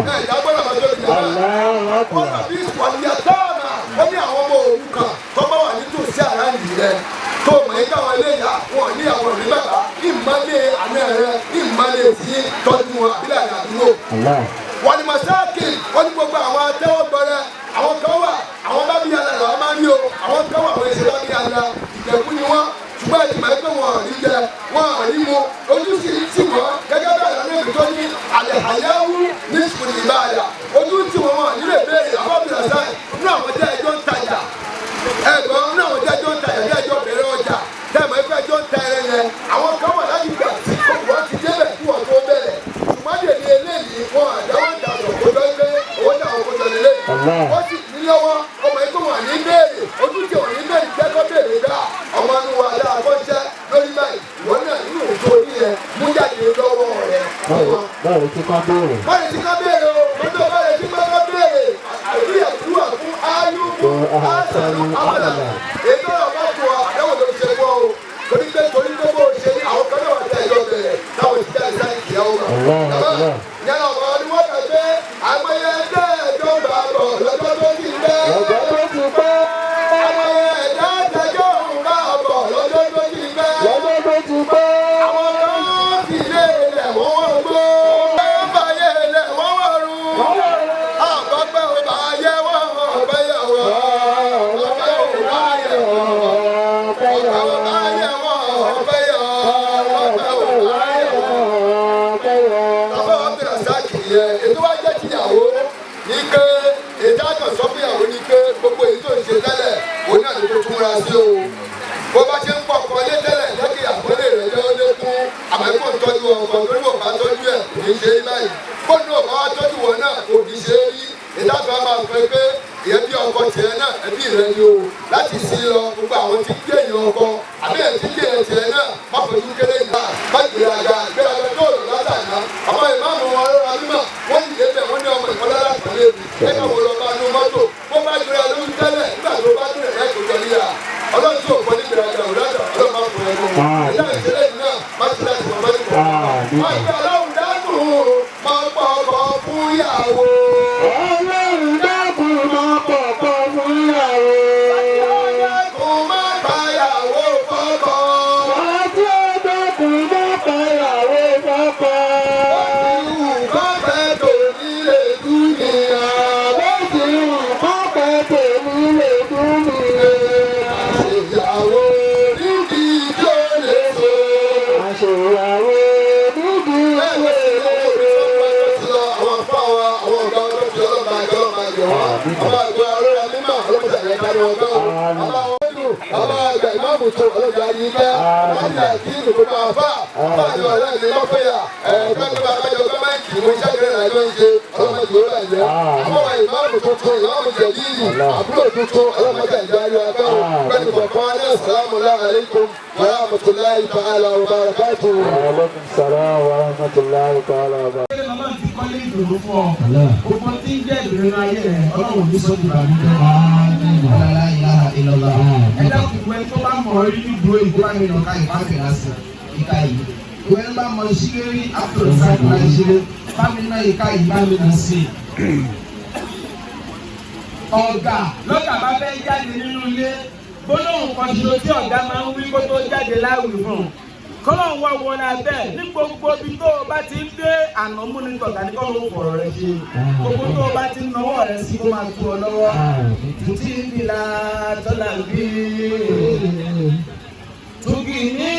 náà ìdágbọ́dọ̀ máa tó ìjà náà wọ́n lọ bí wàlíyà táàmà ó ní àwọn ọmọ òrukàn tó bá wà nítòsí àràǹdì rẹ tó mọ̀ ní káwọn eléyà wọn ní àwọn òní bàbá ìmọ̀lẹ̀ àná rẹ ìmọ̀lẹ̀ tí tọ́jú wọn àbílẹ̀ àdúgbò. Wọ́n ní masáàkì wọ́n ní gbogbo àwọn atẹ́wọ́gbọrẹ àwọn kan wà àwọn bá bí ala làwọn máa ń rí o àwọn kan wà àwọn èsì bá bí ala ìjẹ̀kú ni wọ́n ṣùgbọ́n ẹ̀dì máa ń pè wọ́n rí jẹ Wọn à rí mu ojú sì ń tì wọ́n gẹ́gẹ́ bẹ́ẹ̀ lọ́nà èmi tó ní àlẹ́ àyáwó ní sùkúlù ìbáàdà ojú ń tì wọ́n wọn nílé béèrè àbọ̀bìnrin sáì nínú àwọn tẹ́ ẹjọ́ ń tajà ẹ̀gbọ́n nínú àwọn tẹ́ ẹjọ́ ń tajà tẹ́ ẹjọ́ bẹ̀rẹ̀ ọjà tẹ́ẹ̀mọ́ ẹgbẹ́ ẹjọ́ ń ta ẹrẹ yẹn àwọn kan wà láti gbà tí wọ́n ti débẹ̀ kí wọ́n tó bẹ̀rẹ̀ ṣùgbọ́n dèmi eléyìí wọn àdáwọ̀ ń ta ọ̀sọ̀ kó jọ pé owó táwọn kó jọ lélẹ̀ wọ́n sì ní lọ́wọ́ ọmọ yìí tó wà ní béèrè ojú tí wọ́n ní béèrè jẹ́ kó béèrè dá ọmọ inú wa dáa kó jẹ́ lórí báyìí ìwọ náà nínú òjò orí yẹn mú jáde lọ́wọ́ rẹ̀. Báwo ti kán béèrè? Báwo ti kán béèrè o mọ́tò báwo ti kán béèrè àdúrà àdúrà fún ayúbù àṣàlù àmàlà ètò ọ̀rọ̀ bá fún ọ àdáwò tó ṣe fún ọ o torí pé torí pé bó ṣe ní àwọn kan náà wà ní ẹjọ́ bẹ̀rẹ̀ táwọn ti jáde sáyé kìí ọ̀hún. Yàrá ọ̀rọ̀ ni wọ́n kà pé àmọye ẹgbẹ́ ẹjọ́ bá bọ̀ lọ́jọ́ tó ti pẹ́. Lọ́jọ́ tó ti pẹ́. Àmọye ẹ̀dá ẹjọ́ bá bọ̀ lọ́jọ́ tó ti pẹ́. Lọ́jọ́ tó ti pẹ́. Àwọn kan fi lé ilẹ̀ wọ́n wọ́n gbó. Wọ́n bá yé ilẹ̀ wọ́n wọ́n rú. Àbọ̀pẹ́ ò bá yẹ wọ́n ọ̀pẹ́ yẹ wọ́n. Ọ̀pẹ́ ò bá yẹ wọ́n. Ọ̀pẹ́ ò bá yẹ wọ́n ọ̀pẹ́ yẹ wọ́n. Ọ̀pẹ́ ò bá yẹ wọ́n. Bàbá wa bẹ̀rẹ̀ sáàkì yẹn, ètò wa jẹ́ tìyàwó ní pé ètò àkànṣọ́ fúnyàwó ní pé gbogbo èyí tó ń ṣe tẹ́lẹ̀ òun náà ló tó túnra sí o. Bó bá ṣe ń pọ̀ ọkọ lé tẹ́lẹ̀ lẹ́kì àkọlé rẹ̀ jẹ́ ó lékún àmọ́ kò ń tọ́jú ọkọ torí bò bá tọ́jú ẹ̀ kò ní ṣe é báyìí. Kó ní ọkọ wa tọ́jú wọn náà kò ní ṣe é rí. Ìdájọ́ a máa fẹ́ pé ìyẹn bí ọkọ tiẹ̀ náà ẹbí rẹ ni o láti sí lọ gbogbo àwọn tí ń gbé èèyàn ọkọ àbí ẹ̀ tí ń gbé èèyàn tiẹ̀ náà má fojú kéré ìgbà má gbéraga gbéraga tó lò látàná ọmọ ìmáàmù wọn lọ́ra mímọ̀ wọ́n sì débẹ̀ wọ́n ní ọmọ ìkọlá látàlẹ́ mi ẹ̀ka wo lọ bá nu mọ́tò bó bá gbéra lórí tẹ́lẹ̀ nígbà tó bá tẹ̀lé ẹ̀ kò jọ níyà ọlọ́run tí ò fọ́ ní gbéraga ò látà ọlọ́run má fún ẹ mọ́ ìyá ìṣẹ̀lẹ̀ yìí náà má ti láti mọ̀ mọ́tò má gbé ọlọ́run dákun má pọ̀ ọkọ̀ fún ìyàwó. Ọlọ́run dákun máa pọ̀pọ̀ fún ìyàwó. Dákun má báyàwó fọ́kọ. Àti ọdọ́kun máa pàyàwó fọ́kọ. Bá fẹ́ tò nílé dúnìyà. Bó ti wù kó pẹ́ tèmi lè dún mi. Ìyàwó níbi tó lè so. Àṣeyàwó níbi Bẹ́ẹ̀ ló sì ní owó orí tó ń bá tó ti lọ àwọn afá wa, àwọn ọ̀gá ọjọ́ ti ọlọ́mọ àjọ ọlọ́mọ àjọ wọn. Àwọn àgbà ọlọ́ra mímọ́ ọlọ́mọdé àyẹ̀ká ni wọ́n gbọ́. Àwọn àwọn ọdún, àwọn àgbà ìmáàmù tó ọlọ́jà ayé jẹ́. Wọ́n ti àti ìdòkòtò àfà. Báyọ̀ ọ̀rẹ́ mi lọ́fẹ̀yà. Ẹ̀ẹ́dẹ́gbẹ́ bá abájọ gọ́mẹ̀ntì mú iṣẹ́ kẹrẹ́ náà ló ń ṣe ọlọ́mọdé ó bàjẹ́. Àwọn ìmáàmù tuntun, ìmáàmù jẹ̀díìlì, àbúrò tuntun, ọlọ́mọdé àjọ ayé agbáwo. Bẹ́ẹ̀ni kọ̀ọ̀kan alẹ́ sàlámù alaykum wa rahmatulahi ta'ala wa barakatuhu. Aleykum salaam wa rahmatulahi ta'ala wa barakatuh. Ọlọ́run ti kọ́lé ìdùnnú fún ọ. Gbogbo tí ń jẹ́ ìdùnnú ayé rẹ̀, Ọlọ́run ò ní sọ di ìbànújẹ́. La ilaha illallah. Ẹ dákun ìwé tó bá mọ̀ rí nídùú ìgbó àmì ìnà ká ìfáàfẹ́ lásán ìka yìí. Ìwé ń bá mọ ìṣílẹ̀ rí Abdulrasaq náà ìṣílẹ̀ bá mi ná ìka yìí bá mi nà sí. Ọ̀gá lọ́gà bá fẹ́ jáde nínú ilé gbólóhùn kan ṣoṣo tí ọ̀gá máa ń wí kó tó jáde láwùí fún un kọ́lọ́hún wá wọlé abẹ́ ní gbogbo ibi tó o bá ti ń dé ànámúnitọ̀gá ní kọ́lọ́hún fọ̀rọ̀ rẹ ṣe gbogbo tó o bá ti ń nawọ́ rẹ sí kó máa tú ọ lọ́wọ́ tí bìlà tọ́lá bí tùgì ní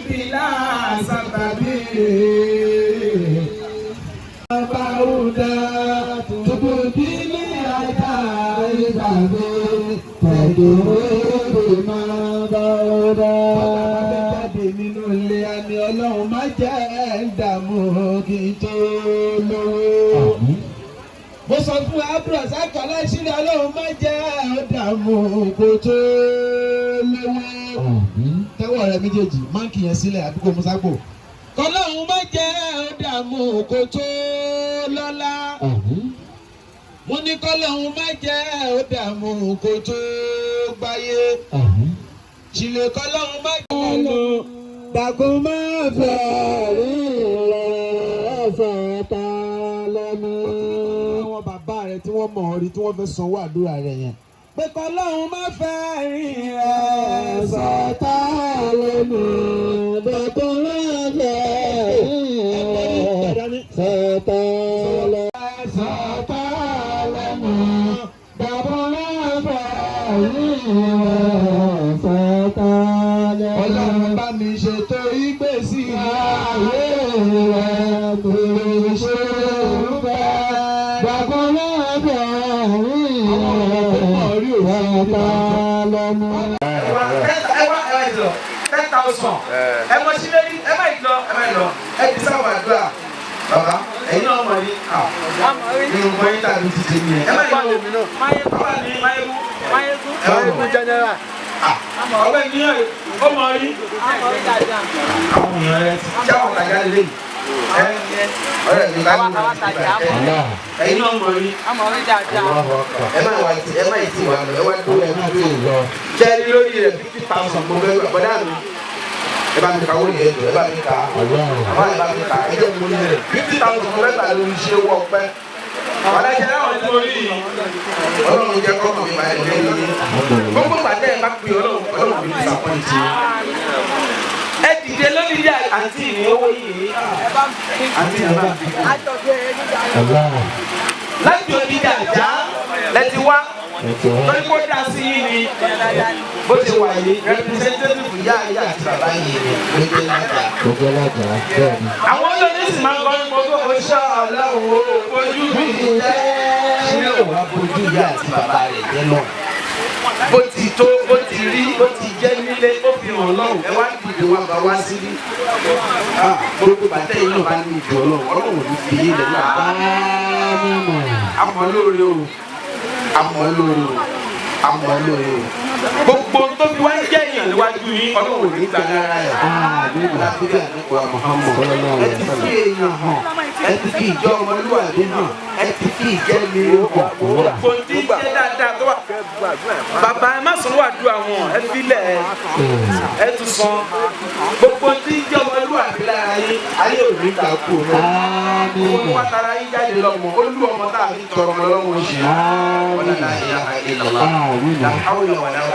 bìlà sábàbí. Báwùdá tùbùdí ní àjà ìgbàgbé tẹ̀dúró máa báwùdá. Bàbá jáde nínú ilé àmì Ọlọ́run má jẹ́ ẹ̀ ń dààmú kí n tó lówó. Mo sọ fún Abdulrasaq aláìsílẹ̀ Ọlọ́run má jẹ́ ẹ̀ ń dààmú kó tó lówó. Tẹ́wọ́ rẹ méjèèjì máǹkì yẹn sílẹ̀ àbí kò mú sápò. Kọlọ́run má jẹ́ ẹ̀ ń dààmú kó tó lọ́lá. Mo ní kọ́lọ́run má jẹ́ ẹ̀ ń dààmú kó tó gbáyé. Ṣìlè kọ́lọ́run má jẹ́ ẹ̀ lọ. Dàkún máa fẹ́ rí rẹ̀ fẹ́ ta lẹ́nu. Àwọn bàbá rẹ tí wọ́n mọ̀ ọ́ rí tí wọ́n fẹ́ sanwó àdúrà rẹ yẹn. Pé kọ́lọ́run má fẹ́ rí rẹ̀ Sọ̀tà lẹ́nu. Dàkún máa fẹ́ rí rẹ̀ sọ̀tà lẹ́nu. Sọ̀tà lẹ́nu. Dàkún máa fẹ́ rí rẹ̀ sọ̀tà lẹ́nu. Ọlọ́run bá mi ṣe tó ìgbésí ayé rẹ̀ kò ṣe é fẹ́. Bàbá bẹ̀rẹ̀ rẹ̀ ta lọ́nu. Ẹ wá ẹ wá ìlọ 10,000. Ẹ mọ sí lórí ẹ má ìlọ ẹ má ìlọ ẹ ti sáwọn àdúrà. Bàbá ẹ̀yin náà mọ̀ ní nínú mọ̀ yín tàbí ti tèmi ẹ̀. Ẹ má ìlọ. Bàbá mi Máyégún. Máyégún general. Ọbẹ̀ ní ẹ̀ ó mọ̀ rí. Àwọn èèyàn rẹ ti jáwọ́ tàjà lé. Ọ̀rẹ́ mi bá ní ìwà ẹ̀yin náà mọ̀ rí. Ẹ má wà ẹ má ì tí wà lọ ẹ wá dúró ẹ má dúró. Jẹ́rí lórí rẹ̀ 50,000 mo fẹ́ gbà bọ́dá mi. Ẹ bá mi ka owó yẹn jọ ẹ bá mi ka. Àwọn ẹ bá mi ka ẹ jẹ́ mo ní rẹ̀ 50,000 mo fẹ́ gbà lórí iṣẹ́ owó ọpẹ́. Ọ̀làjẹ́ láwọn tí mo rí yìí. Ọlọ́run jẹ́ kọ́kọ́ mi máa lé ní. Gbogbo gbàdé ẹ bá pè Ọlọ́run Ọlọ́run kò ní disappoint. Ẹ dìde lórí ilé àǹtí mi owó yìí. Àǹtí mi bá fi. Láti òdìdí àjá lẹ ti wá. Lórí kó dá sí yìí ni bó ṣe wà yìí representative ìyá ìyá àti bàbá yìí ni gbẹgbẹ lájà. Gbogbo lájà bẹ́ẹ̀ ni. Àwọn olóyún sì máa ń kọrin mọ́ pé oṣù ọlọ́run ó bójú mi jẹ́. Ṣé ò wá bójú ìyá àti bàbá rẹ̀ jẹ́ náà? Bó ti tó bó ti rí bó ti jẹ́ nílé ó fi hàn lọ́rùn ẹ wá dìde wá bá wá síbí. Gbogbo bàtẹ́ yìí náà bá ní ìjọ ọlọ́run ọlọ́run ò ní fi yé lẹ̀ náà. Àmọ́ lóore o àmọ́ lóore o àmọ́ lóore o. Gbogbo tó fi wá ń jẹ́ èèyàn níwájú yín ọlọ́run ò ní gbà lára ẹ̀. Lábíbí àníkọ́ Muhammad ẹ ti fi èèyàn hàn ẹ ti fi ìjọ ọmọlúwàbí hàn ẹ ti fi ìjẹ́ mi hàn. Gbogbo tí ń jẹ́ dáadáa tó wà. Bàbá ẹ má sọ wàdúrà wọn ẹ filẹ̀ ẹ tún san. Gbogbo tí ń jẹ́ ọmọlúwàbí lára yín ayé ò ní gbà kú náà. Owó wá tara yín jáde lọ́mọ olú ọmọ tá a fi tọrọ ọmọ lọ́wọ́ ṣe. Ọlọ́lá ìyá ìlọ́lá.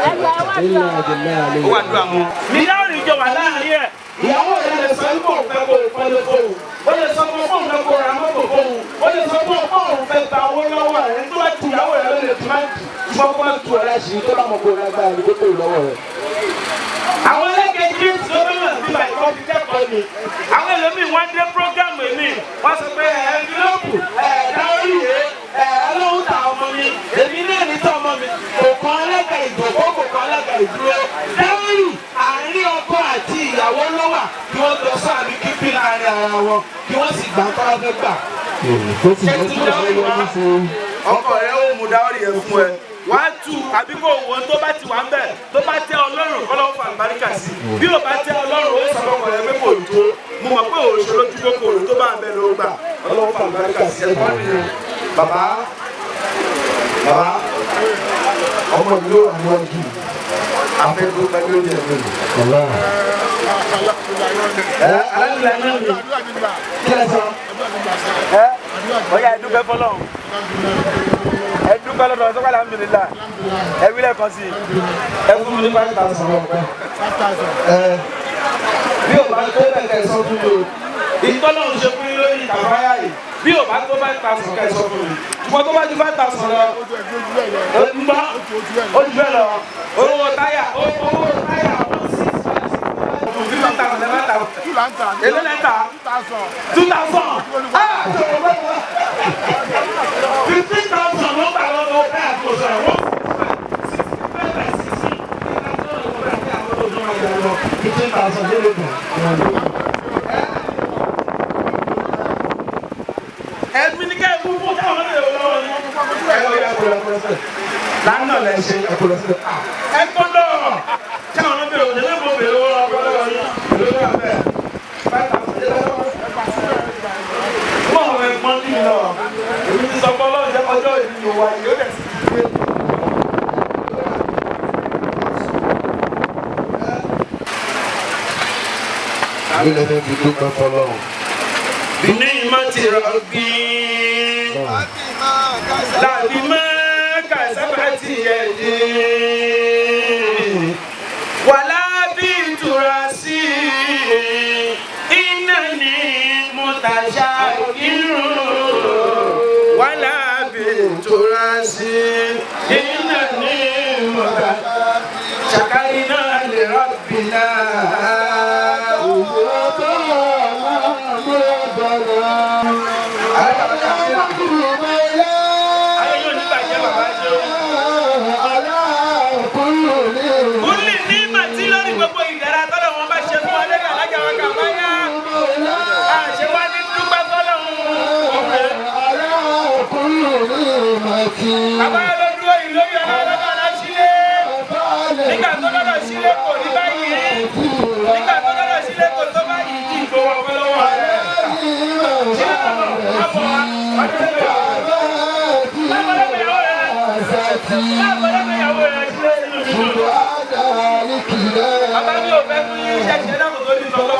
Ó wà dúrà wọn. Mi náà rìn jọ wà láàrin ẹ̀. Ìyàwó rẹ̀ lè sọ ikú òun fẹ́ kó o fẹ́ fóun. Ó lè sọ fún òun fẹ́ kó ra mọ́tò fóun. Ó lè sọ fún òun fẹ́ gba owó lọ́wọ́ rẹ̀. Tó bá tu ìyàwó rẹ̀ ló lè tún máa ń tù. Ṣùgbọ́n kó má tu ọ̀rẹ́ àṣírí tó bá mọ̀ kó o lágbára ní kó tó lọ́wọ́ rẹ̀. Àwọn ẹlẹ́gẹ̀ẹ́ tí ó bá wà nígbà ìkọ́ fi kẹ́kọ̀ọ́ ni. Àwọn ẹlòmíì wọ́n dé prógámù èmi. Wọ́n sọ pé ẹ̀ẹ́dínlọ́pù ẹ̀ẹ́dáwọ́rìyé ẹ̀ẹ́dọ́wọ́ ta ọmọ mi. Èmi náà ní tọ́ ọmọ mi. Kò kàn alága ìjòkó kò kàn alága ìdúró. Dáwọ́rì àárín ọkọ àti ìyàwó ló wà kí wọ́n jọ sọ àbí kíkí láàárín ara wọn kí wọ́n sì gbà tọ́lá fẹ́ gbà. Ọkọ rẹ ó mú dáwọ́rì yẹn fún ẹ. Wàá tu àbí kò wọ́n tó bá ti wà ń bẹ̀ tó bá tẹ́ Ọlọ́run kọ́ lọ́wọ́ fàlùbáríkà sí. Bí ò bá tẹ́ Ọlọ́run ó sọ fọkàn rẹ pé kò tó. Mo mọ̀ pé òṣèlú lójú kòkòrò tó bá ń bẹ ló gbà. Ọlọ́wọ́ fàlùbáríkà sí ẹ̀kọ́ nìyẹn. Bàbá bàbá ọmọ mi ló wà níwájú afẹ́dúpẹ́ lórí ẹ̀mí mi. Ẹ aládùúgbò náà mi kí ẹ sọ. Ẹ ọ̀yà ẹ̀dúpẹ́ fọlọ́run ẹ̀dúpẹ́ lọ́dọ̀ ọ̀sọ́kọ̀ alhamdulillah ẹ wí lẹ́ẹ̀kan sí i ẹ fún mi ní 5,000 ọ̀pẹ. Ẹ bí o bá tó bẹ́ẹ̀ kẹ́ ẹ sọ fún mi o ìtọ́lọ́run ṣe fún yín lórí ìtàfáyà yìí bí o bá tó 5,000 kẹ́ ẹ sọ fún mi ṣùgbọ́n tó bá ju 5,000 lọ ń bá ó ju bẹ́ẹ̀ lọ owó táyà owó táyà 165 50,000 ẹ̀ máa ta èló lẹ́ ta 2,000 ah 15,000 ló gbà lọ́wọ́ táyà tó sọ̀rọ̀ 165 65 by 16 15,000 ló lè gbà. Ẹ̀mí ní kẹ́ ẹ̀ mú fún táwọn ọmọdé lọ́wọ́ yín. Ẹ lọ yà kó lọ kó lọ sílẹ̀. Lánàá lẹ ṣe ẹ kó lọ sílẹ̀. Ẹ kó lọ. Táwọn ọmọdé lọ́wọ́ yín lọ́wọ́ bèrè owó lọ́wọ́ lọ́wọ́ yín. Lórí abẹ́. Mọ̀ ọ́n ẹ̀gbọ́n ní mi lọ. Èmi ti sọ pé Ọlọ́run jẹ́ ọjọ́ ìlú wa yìí ó dẹ̀ sì ti gbé. Ló lè fẹ́ fi dúpẹ́ fọlọ́run. Ní rọ̀bì làbí mọ́ kàṣàbà ti yẹ dé wàlá bí ìtura sí iná ní mọ̀tàṣà irun wàlá bí ìtura sí iná ní mọ̀tàṣà ṣàkárí náà lè rọ̀bì náà. sílé kò ní báyìí. Nígbà tó dọ́dọ̀ sílé kò tó báyìí tí ìgbowó ọpẹ́ lọ́wọ́ rẹ̀. Sílé kò má bọ̀ wá. Ọdún lẹ́gbẹ̀ẹ́ ìyàwó rẹ̀. Láàbọ̀ lẹ́gbẹ̀ẹ́ ìyàwó rẹ̀. Láàbọ̀ lẹ́gbẹ̀ẹ́ ìyàwó rẹ̀ sílé nínú mi dùn. Bàbá mi ò fẹ́ fún yín iṣẹ́ ṣe dáàbò tó ní lọ́wọ́.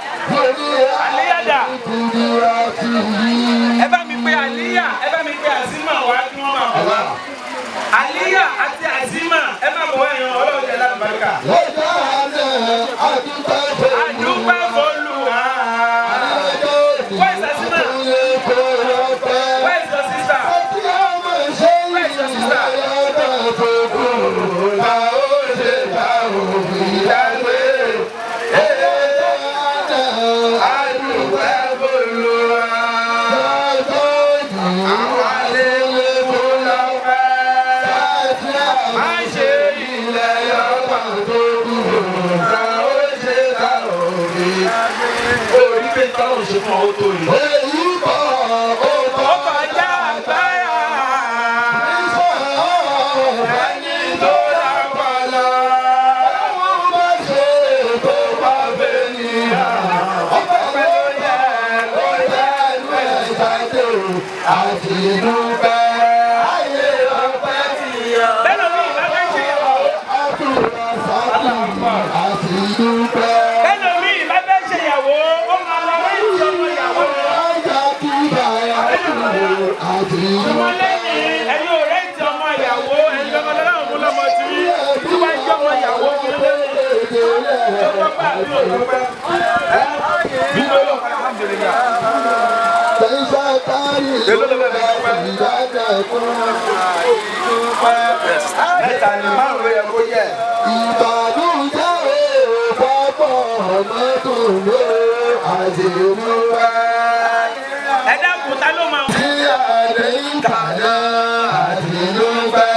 Àlíyá dà. Ẹ bá mi pe Àlíyá, ẹ bá mi pe Àzímà wá kí wọ́n máa bọ̀ wá. Àlíyá àti Àzímà ẹ má bọ̀ wá ẹ̀yàn ọlọ́run jẹ́ lálùbáríkà. Àdúpẹ́ f'Olúwa. Where is Azima? Where is your sister? Where is your sister? Má ṣe ilẹ̀ yọ̀ọ̀pá tó kù, ta ó ṣe ta ò rí. Orí pé tọ́lọ̀ ṣe fún ọ tó yìí. Ó kọjá agbára. Ẹni tó lápàlà. Ọpẹ́ ló yẹ kó jẹ́ Bẹ́ẹ̀ ni ìbá fẹ́ ṣe ìyàwó. Bẹ́ẹ̀ ni ìbá fẹ́ ṣe ìyàwó, ó máa lọ rí ìjọba ìyàwó rẹ̀. Ṣùgbọ́n lẹ́yìn ẹ̀yin ò rẹ́ǹtì ọmọ ìyàwó, ẹ̀yin ọmọ lọ́wọ́ fún lọ́mọ tí tí wàá jẹ́ ọmọ ìyàwó fún lẹ́yìn. Tó tọ́pẹ́ àbí ò tọ́pẹ́? Bí ló lọ, alhamdulillah. Mẹ́ta ni márùn-ún ló yẹ kó yẹ. Ìbànújẹ́ òpapọ̀ mọ́tò ló àṣìlúwẹ̀. Ẹ dákun ta ló máa. Tí àlẹ́ ìkànnà àṣìlúwẹ̀.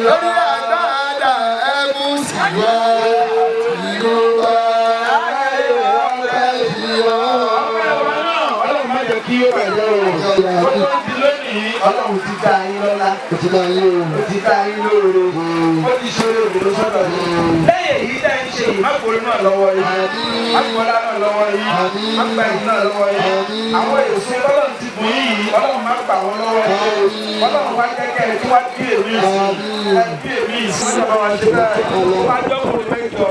Lórí àgbàdà ẹ̀mú sí wá, ìlú wa, ayé ọ̀pẹ sí wá. Ọlọ́run má jẹ́ kí ó bàjẹ́ o. Ó tó di lónìí, Ọlọ́run ti dá yín lọ́lá. Ó ti dá yín o. Ó ti dá yín lóore. Ó ti ṣeré òdòdó sọ́dọ̀ yín. Lẹ́yìn èyí tẹ́ ń ṣe yìí, má forí náà lọ́wọ́ yìí. Má fọlá náà lọ́wọ́ yìí. Má gba ìlú náà lọ́wọ́ yìí. Àwọn èso Ọlọ́run ti bùn yìí, Ọlọ́run má gbà wọ́n lọ́wọ́ yìí. Ọlọ́run wá jẹ́ kẹ́ ẹ tí wá bí èmi sí. Ẹ bí èmi sí. Wọ́n jọba wá ṣe bẹ́ẹ̀. Ó wá jọ́kùnrin mẹ́jọ.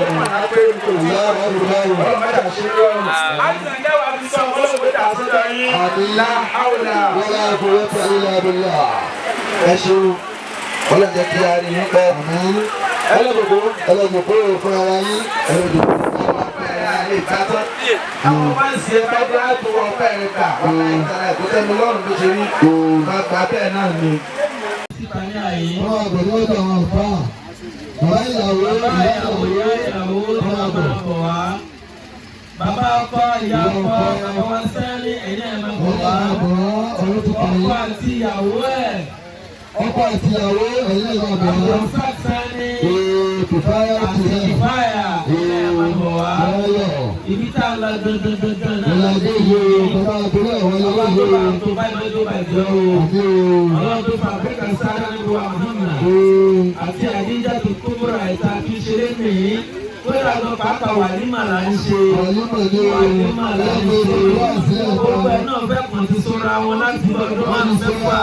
Ó mà ná pé kò tí ì Ọlọ́run má jà ṣe rọrùn. Àìsàn dáwà fi sọ Ọlọ́run pé dà sọ́dọ̀ yín. La haula. Wala quwwata illa billah. Ẹ ṣeun. Ọlọ́run jẹ́ kí a rí yín pẹ́. Ẹlẹ́dòdò ẹlẹ́dòdò fún ara yín ẹlẹ́dòdò. Àwọn máa ń ṣe ẹgbẹ́ bí a tó ọpẹ́ rẹ̀ gbà wọ́n láì tara ẹ̀kọ́ tẹ́mi lọ́rùn ló ṣe rí. Bàbá bẹ́ẹ̀ náà ni. Wọ́n àgbẹ̀ níwájú àwọn àlùfáà. Bàbá ìyàwó ìyá ìyàwó wọ́n àgbẹ̀. Bàbá ọkọ ìyá ọkọ bàbá wa sẹ́ni ẹ̀yìn ẹ̀ máa bọ̀ Wọ́n wá. àgbọ̀ ọ̀rọ̀ ti kàn Ọkọ yín. àti ìyàwó ẹ̀. Ọkọ àti ìyàwó ẹ̀yìn ẹ̀ máa bọ̀ wá. Abdulrasaq Sani Ee kìfáyà tì àti náà. Kìfáyà ẹ̀yìn ẹ̀ máa bọ̀ wá. Láyọ̀. Ibi tá a lọ dandandandan náà Ìlànà la dé yìí o, yìí. bàbá àbúrò àwọn Ọlọ́run tó ọlọ́wọ́ bá yìí o. tó bá ìgbẹ́ tó bá ìjọ o. Àmì o. Ọlọ́run tó fa Áfíríkà sáré níbi wa Muhammad. Ee. Àti Àdíjà tó kúbúrà ìta kí ṣeré nìyí. Kódà lọ pàápàá wàlímà là ń ṣe. Wàlímà ni o. Wàlímà là ń Ọlọ́run ṣe. tó wá sí ẹ̀kọ́. Gbogbo ẹ̀ náà fẹ́ kàn ti sọ́ra wọn láti ọdún márùn mẹ́fà.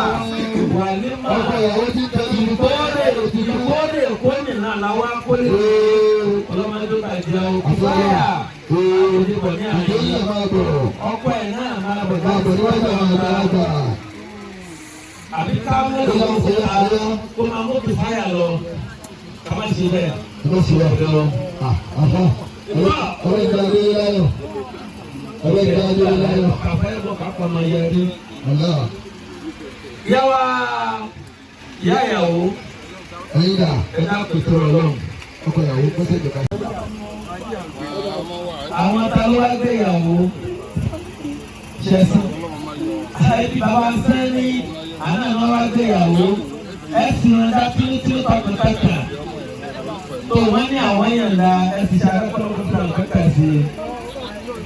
Wàlímà Ọkọ ìyàwó ti tẹ́jú ní ìkórè ìkórè kóni náà làwọn akólé. Ee. Ọlọ́mọdé tó bàjẹ́ o. Kìfáyà Ee. àtòdìbọ̀ ní Ìdílé àyè. máa bọ̀. Ọkọ ẹ̀ náà máa bọ̀ Máa bọ̀ níwájú àwọn àgbàlagbà. Àbí ká mú kó máa mú kìfáyà lọ. Ká má ṣe bẹ́ẹ̀. Ẹ ṣe wà. Àfà. Ọ̀rẹ́ ìgbà dé láyọ̀. Ọ̀rẹ́ ìgbà dé láyọ̀. Kàfẹ́ bọ̀ kápọ̀ máa yẹrí. Ọ̀la. Yàwá ìyá ìyàwó Ẹ̀yin dà, ẹ dákun tó Ọlọ́run. Ọkọ ìyàwó pẹ́sẹ́ ìjọba. Àwọn ta ló wá gbéyàwó ṣẹ̀sán ẹbí bàbá sẹ́ni àná ni wọ́n wá gbéyàwó ẹ sì rán dá tínútínú tọkàntọkàn tó wọ́n ní àwọn yànda ẹ sì ṣe akẹ́kọ̀ọ́ tọkàntọkàn sí i.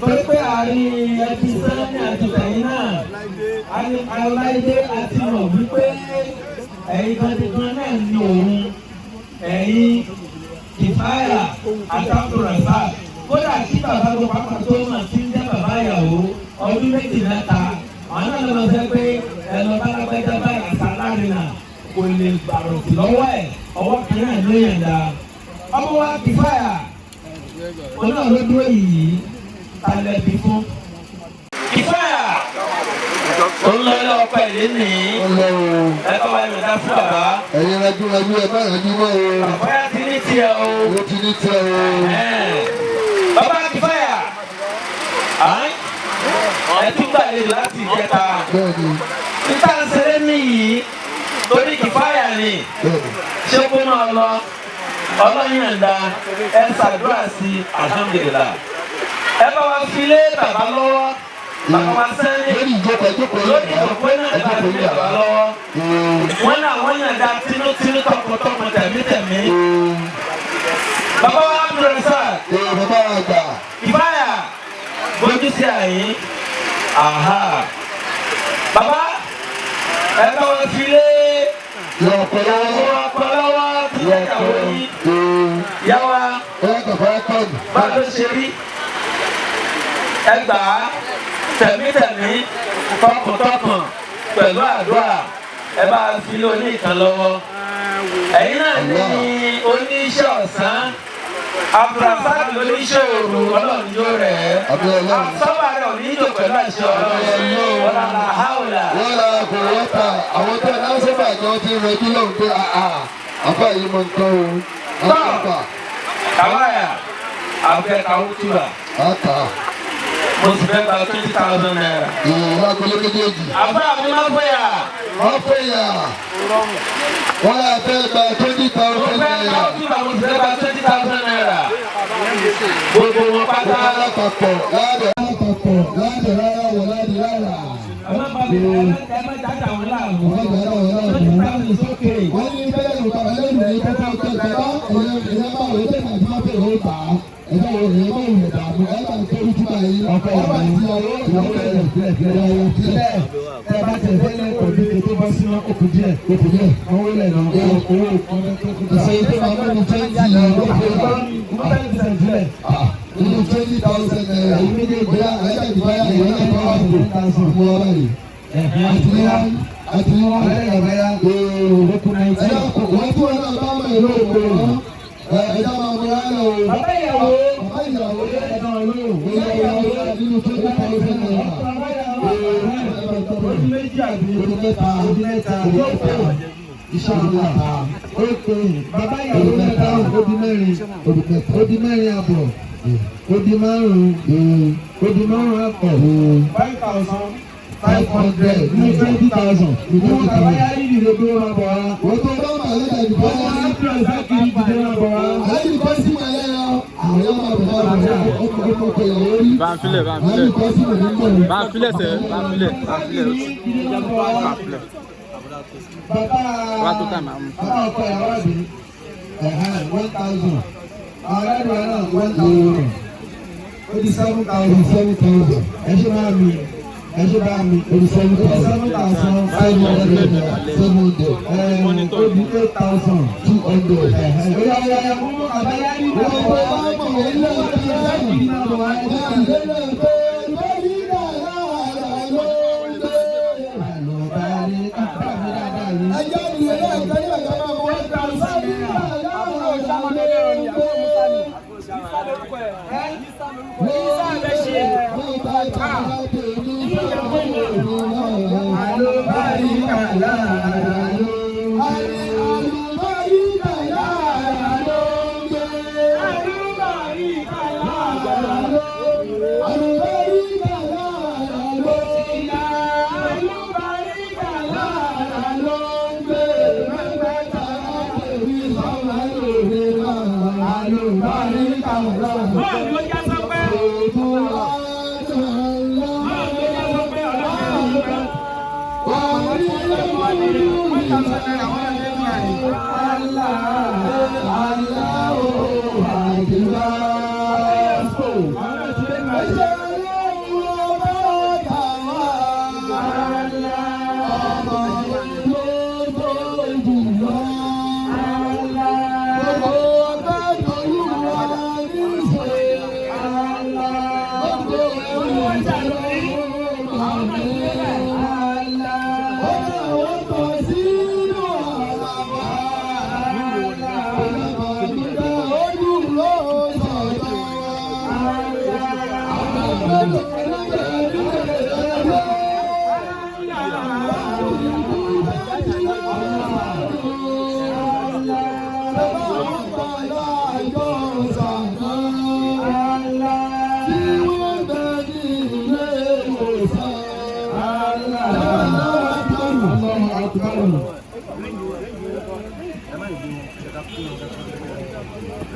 Torí pé àárín ẹbí sẹ́ni àti tẹ̀yìn náà aláìdé àti mọ̀ wípé ẹ̀yin gangan náà ní òun ẹ̀yin Kìfáyà àtàkùrọ̀sá kódà kí bàbá gbọ́ pápá tó mọ̀ tí ń jẹ́ bàbá ìyàwó ọdún méjì mẹ́ta àwọn náà lọ sọ pé ẹ lọ bá lágbájá báyìí àtàlárìnà kò lè gbàrọ̀tì lọ́wọ́ ẹ̀ ọwọ́ kan náà ló yàn dá. Ọmọ wa Kìfáyà òun náà ló dúró yìí talẹ̀ bí fún. Kìfáyà ó ń lọ ilé ọkọ ẹ̀ lénìí ẹ bá wa yọ̀ǹda fún bàbá. Ẹ̀yin rajú rajú ẹ má rajú mọ́ o. Bàbá yà ti ní tiẹ̀ o. Ó ti ní tiẹ̀ o. Bàbá Kìfáyà ẹ tún gbàlejò láti ìjẹta. Bẹ́ẹ̀ni. Títà ń ṣeré nìyí torí Kìfáyà ni Bẹ́ẹ̀ni. ṣé kó máa lọ ọlọ́yànda ẹ ṣàdúrà sí alhamdulillah. Ẹ bá wa fi lé bàbá lọ́wọ́ bàbá wa sẹ́ni Lórí ìjókòó ìjókòó lórí ìjókòó náà ẹ bá fi lé bàbá lọ́wọ́. Wọ́n náà wọ́n yànda tinútinú tọkàntọkàn tẹ̀mítẹ̀mí. Bàbá wa Abdulrasaq Ee bàbá àgbà. Kìfáyà bójú sí àyín aha bàbá ẹ bá wa fi lé Yọ ọkọ lọ́wọ́. ọkọ lọ́wọ́ tí Yọ ẹ ọkọ kàwé yín lọ́wọ́. yá wa Ẹ kàfá tọ́jú. bá ló ṣe rí ẹ gbà á tẹ̀mítẹ̀mí tọkàntọkàn pẹ̀lú àdúrà ẹ bá fi lé oníkan lọ́wọ́ ẹ̀yin náà ní oníṣẹ́ ọ̀sán Abdulrasaq lóníṣẹ́ òru ọlọ́run yóò rẹ̀ ẹ́ Àbí Ọlọ́run. sábà rẹ̀ ò ní jò pẹ̀lú àṣẹ ọlọ́run wọlá làhàwùlà. Wọ́n ra kò wọ́ta àwọn tó náà sábà gan ti rẹjú lọ́hùn pé àà àbá yìí mọ nǹkan o. Àbá Kàwáyà àfẹ́ kàwútúbà àtà mo sì fẹ́ gba 20,000 naira. ìrìn lágolo méjèèjì. Àbá mi máa fẹ́ yà. Wọ́n fẹ́ yà. Wọ́n yà fẹ́ gba twenty Mo thousand fẹ́ naira. kàwútúbà mo sì fẹ́ gba 20,000 naira. Gbogbo wọn pátá. Wọ́n lápapọ̀ láàbẹ̀ lápapọ̀ láàbẹ̀ rárá wọ̀ láàbẹ̀ rárá. Ẹ má bá mi ẹ má dáadáa wọn láàmú. Wọ́n gbà rárá wọ̀ láàbẹ̀. 20,000 is okay. Wọ́n ní bẹ́ẹ̀ ló bàbá lẹ́nu ní kókó tó bàbá ẹ̀yẹ máa wò tẹ̀ àti máa bẹ̀rẹ̀ ó bà á. Ẹ̀yẹ wo ẹ̀yẹ máa wò dààmú ẹ̀ máa tó ojú bá yín. Ọkọ Ọba ìyàwó àti ìyàwó ìyàwó rẹ̀ sílẹ̀ sílẹ̀ sílẹ̀ tẹ́ bá tẹ̀ fẹ́lẹ̀ pẹ̀lú ike tó bọ́ sínú okù díẹ̀ okù díẹ̀. Wọ́n wọlé náà owó Ìṣèyí tó máa mú ní twenty ló fi wá. Nínú 20,000 naira. Bóyá ẹ̀yà ìbáyà ìwé náà bá wà fún mú ọ báyìí. Àti ní wọ́n àti ní wọ́n. Ẹ̀yà kò wọ́n tí wọ́n náà bá mọ̀ ìlú òkú wọn. Ẹ̀yà máa mú ara lọ. Bàbá ìyàwó. Bàbá ìyàwó ìyàwó nínú 20,000 naira. Ojú méjì àbí Ojú mẹ́ta. ojú mẹ́ta yóò pè ìṣàlá ó pè bàbá ìyàwó mẹ́ta ó di mẹ́rin ó di mẹ́rin àbọ̀ ó di márùn-ún ó di márùn-ún àbọ̀ 5,500 ní 20,000. Ìwọ bàbá yá yìí dìde gbé wọn bọ̀ wá. Wọ́n tó bá màá lẹ́jà ìbọn Wọ́n yá. á tún ẹ̀sán kiri dìde wọn bọ̀ wá. Láyé ìkọ́ sí màá lẹ́yà. Àwọn yóò máa bọ̀ wá bọ̀ ọkọ̀ ọkọ̀ ìyàwó rí. Bá ń filẹ̀, bá ń Láyé filẹ̀. ìkọ́ sí màá ní bọ̀. Bá ń filẹ̀ sẹ́, bá ń filẹ̀, bá ń filẹ̀. Dìde wọn bọ̀ wá. Bàbá Wá tó tà máa mú. bàbá ọkọ ìyàwó àbí 1,000. Àwọn aládùn náà 1,000. Ó di 7,000. 7,000. Ẹ ṣe máa mi. Ẹ ṣe bá mi. Ó di 7,000. 7,500. 700. Ó di 8,000. 200. Ó yá yá yá mú àbáyá ní Wọ́n tó bá mọ̀ wọ́n lé thousand naira wọ́n náà lé nígbà yìí. Àwọn náà ti lé nígbà yìí.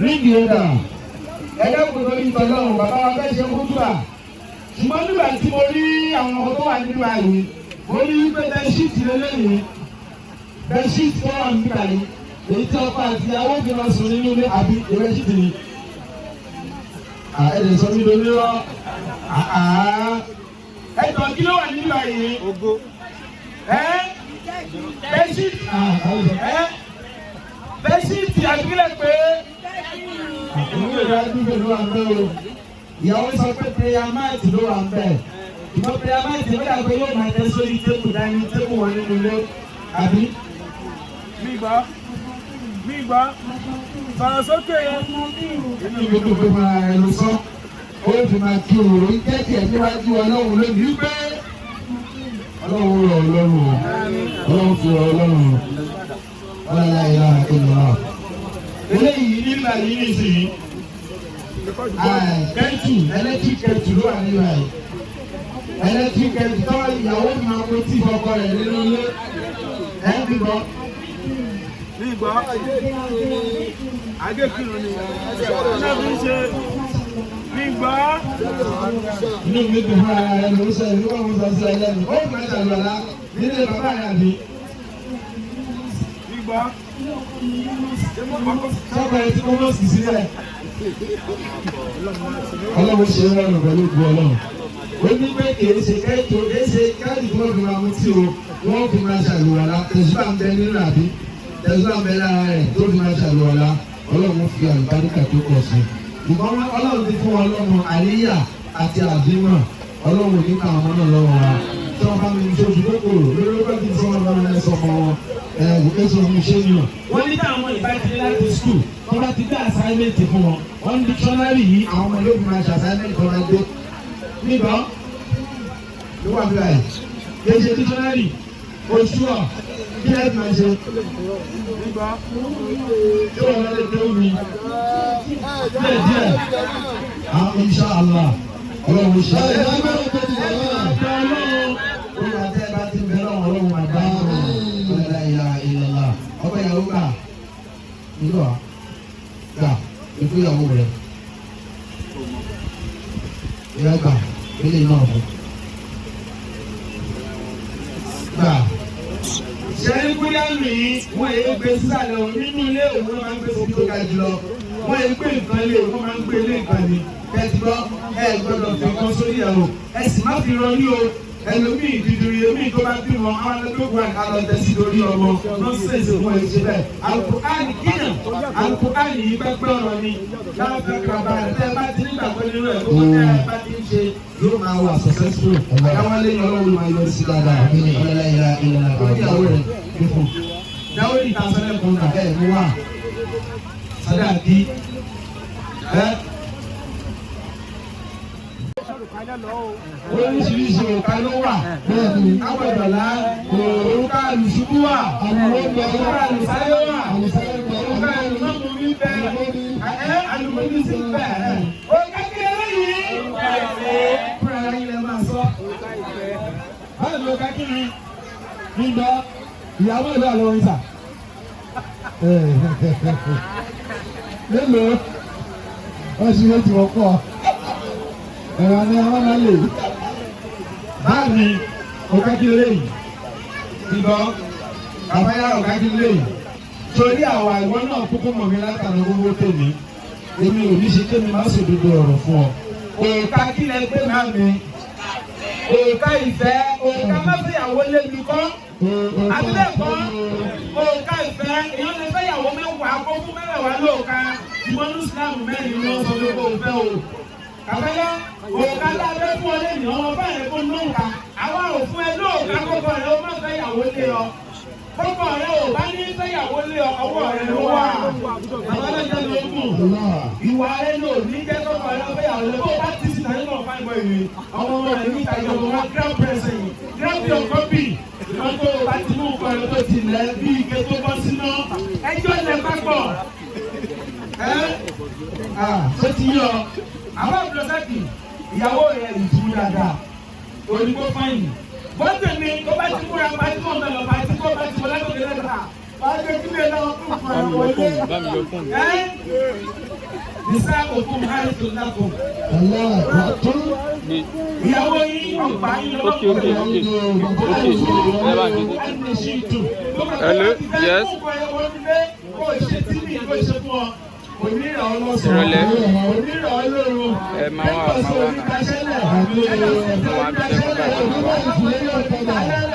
Ríngì ẹ̀dà ẹ̀dá kò lórí ìtọ́lọ́run bàbá wa fẹ́ ṣe kútùbà ṣùgbọ́n nígbà tí mo rí àwọn ọkọ̀ tó wà nínú ààyè mo rí wípé bẹ́ṣíìtì lélẹ́yìn bẹ́ṣíìtì tó wà nígbà yìí èyí tí ọkọ àti ìyàwó fi lọ sùn nínú ilé àbí bẹ́ṣíìtì ni ẹ lè sọ mí lórí rọ Ẹ jọ kí ló wà nínú àyè? Ẹ bẹ́ṣíìtì ẹ bẹ́ṣíìtì àbílẹ̀ pé ìwé ìdájú ló wà ń bẹ́ o ìyàwó sọ pé prayer mat ló wà ń bẹ̀ ìmọ̀ prayer mat ló dà pé yóò máa tẹ sórí tébù dání tébù wọn nínú ilé àbí. mi gbọ́ mi gbọ́ sọ̀rọ̀ sókè yẹn. Inú mi dùn pé máa rẹ ló sọ ó fi máa kí òun ń jẹ́jẹ́ níwájú ọlọ́run lónìí wípé ọlọ́run rọ̀ ọlọ́run o ọlọ́run fi rọ̀ ọlọ́run o ọlọ́lá ìlà ìlà. Eléyìí nígbà yìí nìsín kẹ́tù ẹlẹ́tíríkì kẹ́tù ló wà nígbà yìí ẹlẹ́tíríkì kẹ́tù tọ́ ìyàwó mi máa mo tí fọkọ rẹ̀ nínú ilé ẹ̀ ń bíbọ. Mi gbọ́ agékìrún ni ṣé fi ń ṣe mi gbọ́. Inú mi dùn fún ara rẹ ló sọ ìlú wọn sọ sí ẹlẹ́nu ó máa ṣàlùwàlá nílé bàbá rẹ àbí. Mi gbọ́. Sọ́kọ̀ ẹ tí kò mọ̀ sí sílẹ̀. Ọlọ́run ṣe é rọrùn pẹ̀lú ògùn ọlọ́run. Ó ní pé kìí ṣe kẹ́tù kìí ṣe káàdì tí wọ́n fi máa mutí o, wọ́n fi máa ṣàlùwàlá. Tẹ̀síwá ń bẹ nínú àbí tẹ̀síwá ń bẹ lára rẹ̀ tó fi máa ṣàlùwàlá. Ọlọ́run fi àlùbáríkà tó pọ̀ sí. Ìgbọ́n ọlọ́run ti fún ọlọ́run àríyá àti àbímọ. Ọlọ́run ní ká àwọn náà lọ́wọ́ wa. Tí wọ́n bá mi ní ojú kòkòrò lórí ọgbẹ́ tí wọ́n bá mi sọ fún wọn. Ẹ̀ ṣe ṣe ni o. Wọ́n ní táwọn ìbájú láti skul tó bá ti gbé assignment fún wọn. Wọ́n ní dictionary yìí àwọn ọmọ yóò fi máa ṣe assignment tó máa dé. Níbọ̀ ló wà bí báyìí. Kì í ṣe dictionary oṣù ọ̀ kí ẹ máa ṣe. Tí wọ́n lọ lè tó mi. Díẹ̀ díẹ̀. Àwọn insha Allah ọlọ́run ṣe é. Ọlọ́run olùwà tẹ́ ẹ bá ti bẹ lọ́wọ́ ọlọ́run àdá ọ̀rọ̀ ìlà ìlàlá ọkọ ìyàwó gbà nílò gbà ikú ìyàwó rẹ̀ ìyá gbà ilé iná ọ̀fọ̀ gbà. Ṣẹ́rí kúlíàmù yìí wọ́n èyí gbé sísàlẹ̀ òun nínú ilé òun ló máa ń gbé sí tó ga jùlọ. Wọ́n èyí gbé nǹkan ilé òun máa ń gbé ilé nǹkan ni. Ẹ ti gbọ́ ẹ gbọ́dọ̀ fi nǹkan sórí ẹ̀ o. Ẹ sì má fi rọrí o. Ẹlòmíì dídúrí èmi tó bá bímọ àwọn ẹlẹ́gbẹ̀gbẹ̀ àlọ́tẹ̀ sí lórí ọmọ nọ́sẹ̀sì wọn èyí ṣe bẹ́ẹ̀. Alukur'ani kíyàn Alukur'ani yìí pẹ́pẹ́ ọ̀rọ̀ ni láwọn kaba tẹ́ bá ti nígbàgbọ́ nínú ẹ̀ gbogbo tẹ́ ẹ bá ti ń ṣe yóò máa wà successful. Àdáwọlé ni ọlọ́run máa yọ sí dáadáa. Ọlọ́lá ìlà ìlà ìyàwó rẹ̀ gbé fún. Dáwọ́ ìta sẹ́lẹ̀ kún náà ẹ̀ mú wá. Sádà kí ẹ́. Oríṣiríṣi òkà ló wà. Bẹ́ẹ̀ni, àwọ̀dọ̀lá, òrùka àlùṣubú wà, òrùka àlùsáyé wà, òrùka àlùmọ́mùmí bẹ́, ẹ̀ àlùmọ́mí sí bẹ́. Òrùka kí eléyìí. Fúnra ara yín lẹ máa sọ. Báwo ni òrùka kí ni? Nígbà ìyàwó ìlú àlọ́ wọn sà. Mélòó? Wọ́n ṣe é tí wọ́n pọ̀. Ẹ̀rọ ni àwọn náà lè. Báàmì òkè kí eléyìí. Ìbọn Àbáyá ọ̀gá kí lè torí àwa ìwọ náà kúkú mọ̀ mi látàrí owó tèmi èmi ò ní ṣe kémi má ṣòdodo ọ̀rọ̀ fún ọ. Òòka kí lẹ gbé máa mi. Òòka ìfẹ́, òòka má fẹ́yàwó lé mi kọ́. Àbílẹ̀kọ́, òòka ìfẹ́, èèyàn lè fẹ́yàwó mẹ́wàá kó fún mẹ́wàá lóòka. Ìmọ̀nú Islam mẹ́rin ló sọ pé kò fẹ́ o. Kàfẹ́yà, òòka lábẹ́ fún ọ lẹ́yìn ọmọ báyìí kó lóòka. Àwa ò fún ẹ lóòka kókó rẹ ó má fẹ́yàwó lé ọ. Kókó rẹ ò bá ní fẹ́yàwó lé ọ, ọwọ́ rẹ ló wà. Àwọn alájà ló kù. Ìwà rẹ ló ní jẹ́ kókó rẹ fẹ́yàwó lé. Bó o bá ti sì tàyé náà fáìn bọ́ ìwé. Àwọn ọmọ rẹ ní ìtajà ọmọ wa grab present, grab your copy. Ìwọ́n tó o bá ti mú nǹkan rẹ tó ti lẹ̀ bí ike tó bọ́ síná. Ẹjọ́ lẹ pápọ̀. Ẹ́ ṣé ti yọ? Àwọn àbúrọ̀sákì ìyàwó rẹ̀ ìdúró dáadáa. Òyìnbó fáìnì. Bọ́tẹ̀ mi tó bá ti múra pàtí mọ̀ mẹ́lọ pàtí kó bá ti wọlé tó kéré ta. Pàtí kí lè lọ fún fún wọlé. Ẹ́ Nisa òkun hàìsù lákò. Ìyàwó yín ọ̀pá yín lọ́wọ́. Hello, yes. Ìrọ̀lẹ́. Ẹ máa wá máa wá náà. Mo wá bí sẹ́kọ̀ọ́ báyìí máa wá.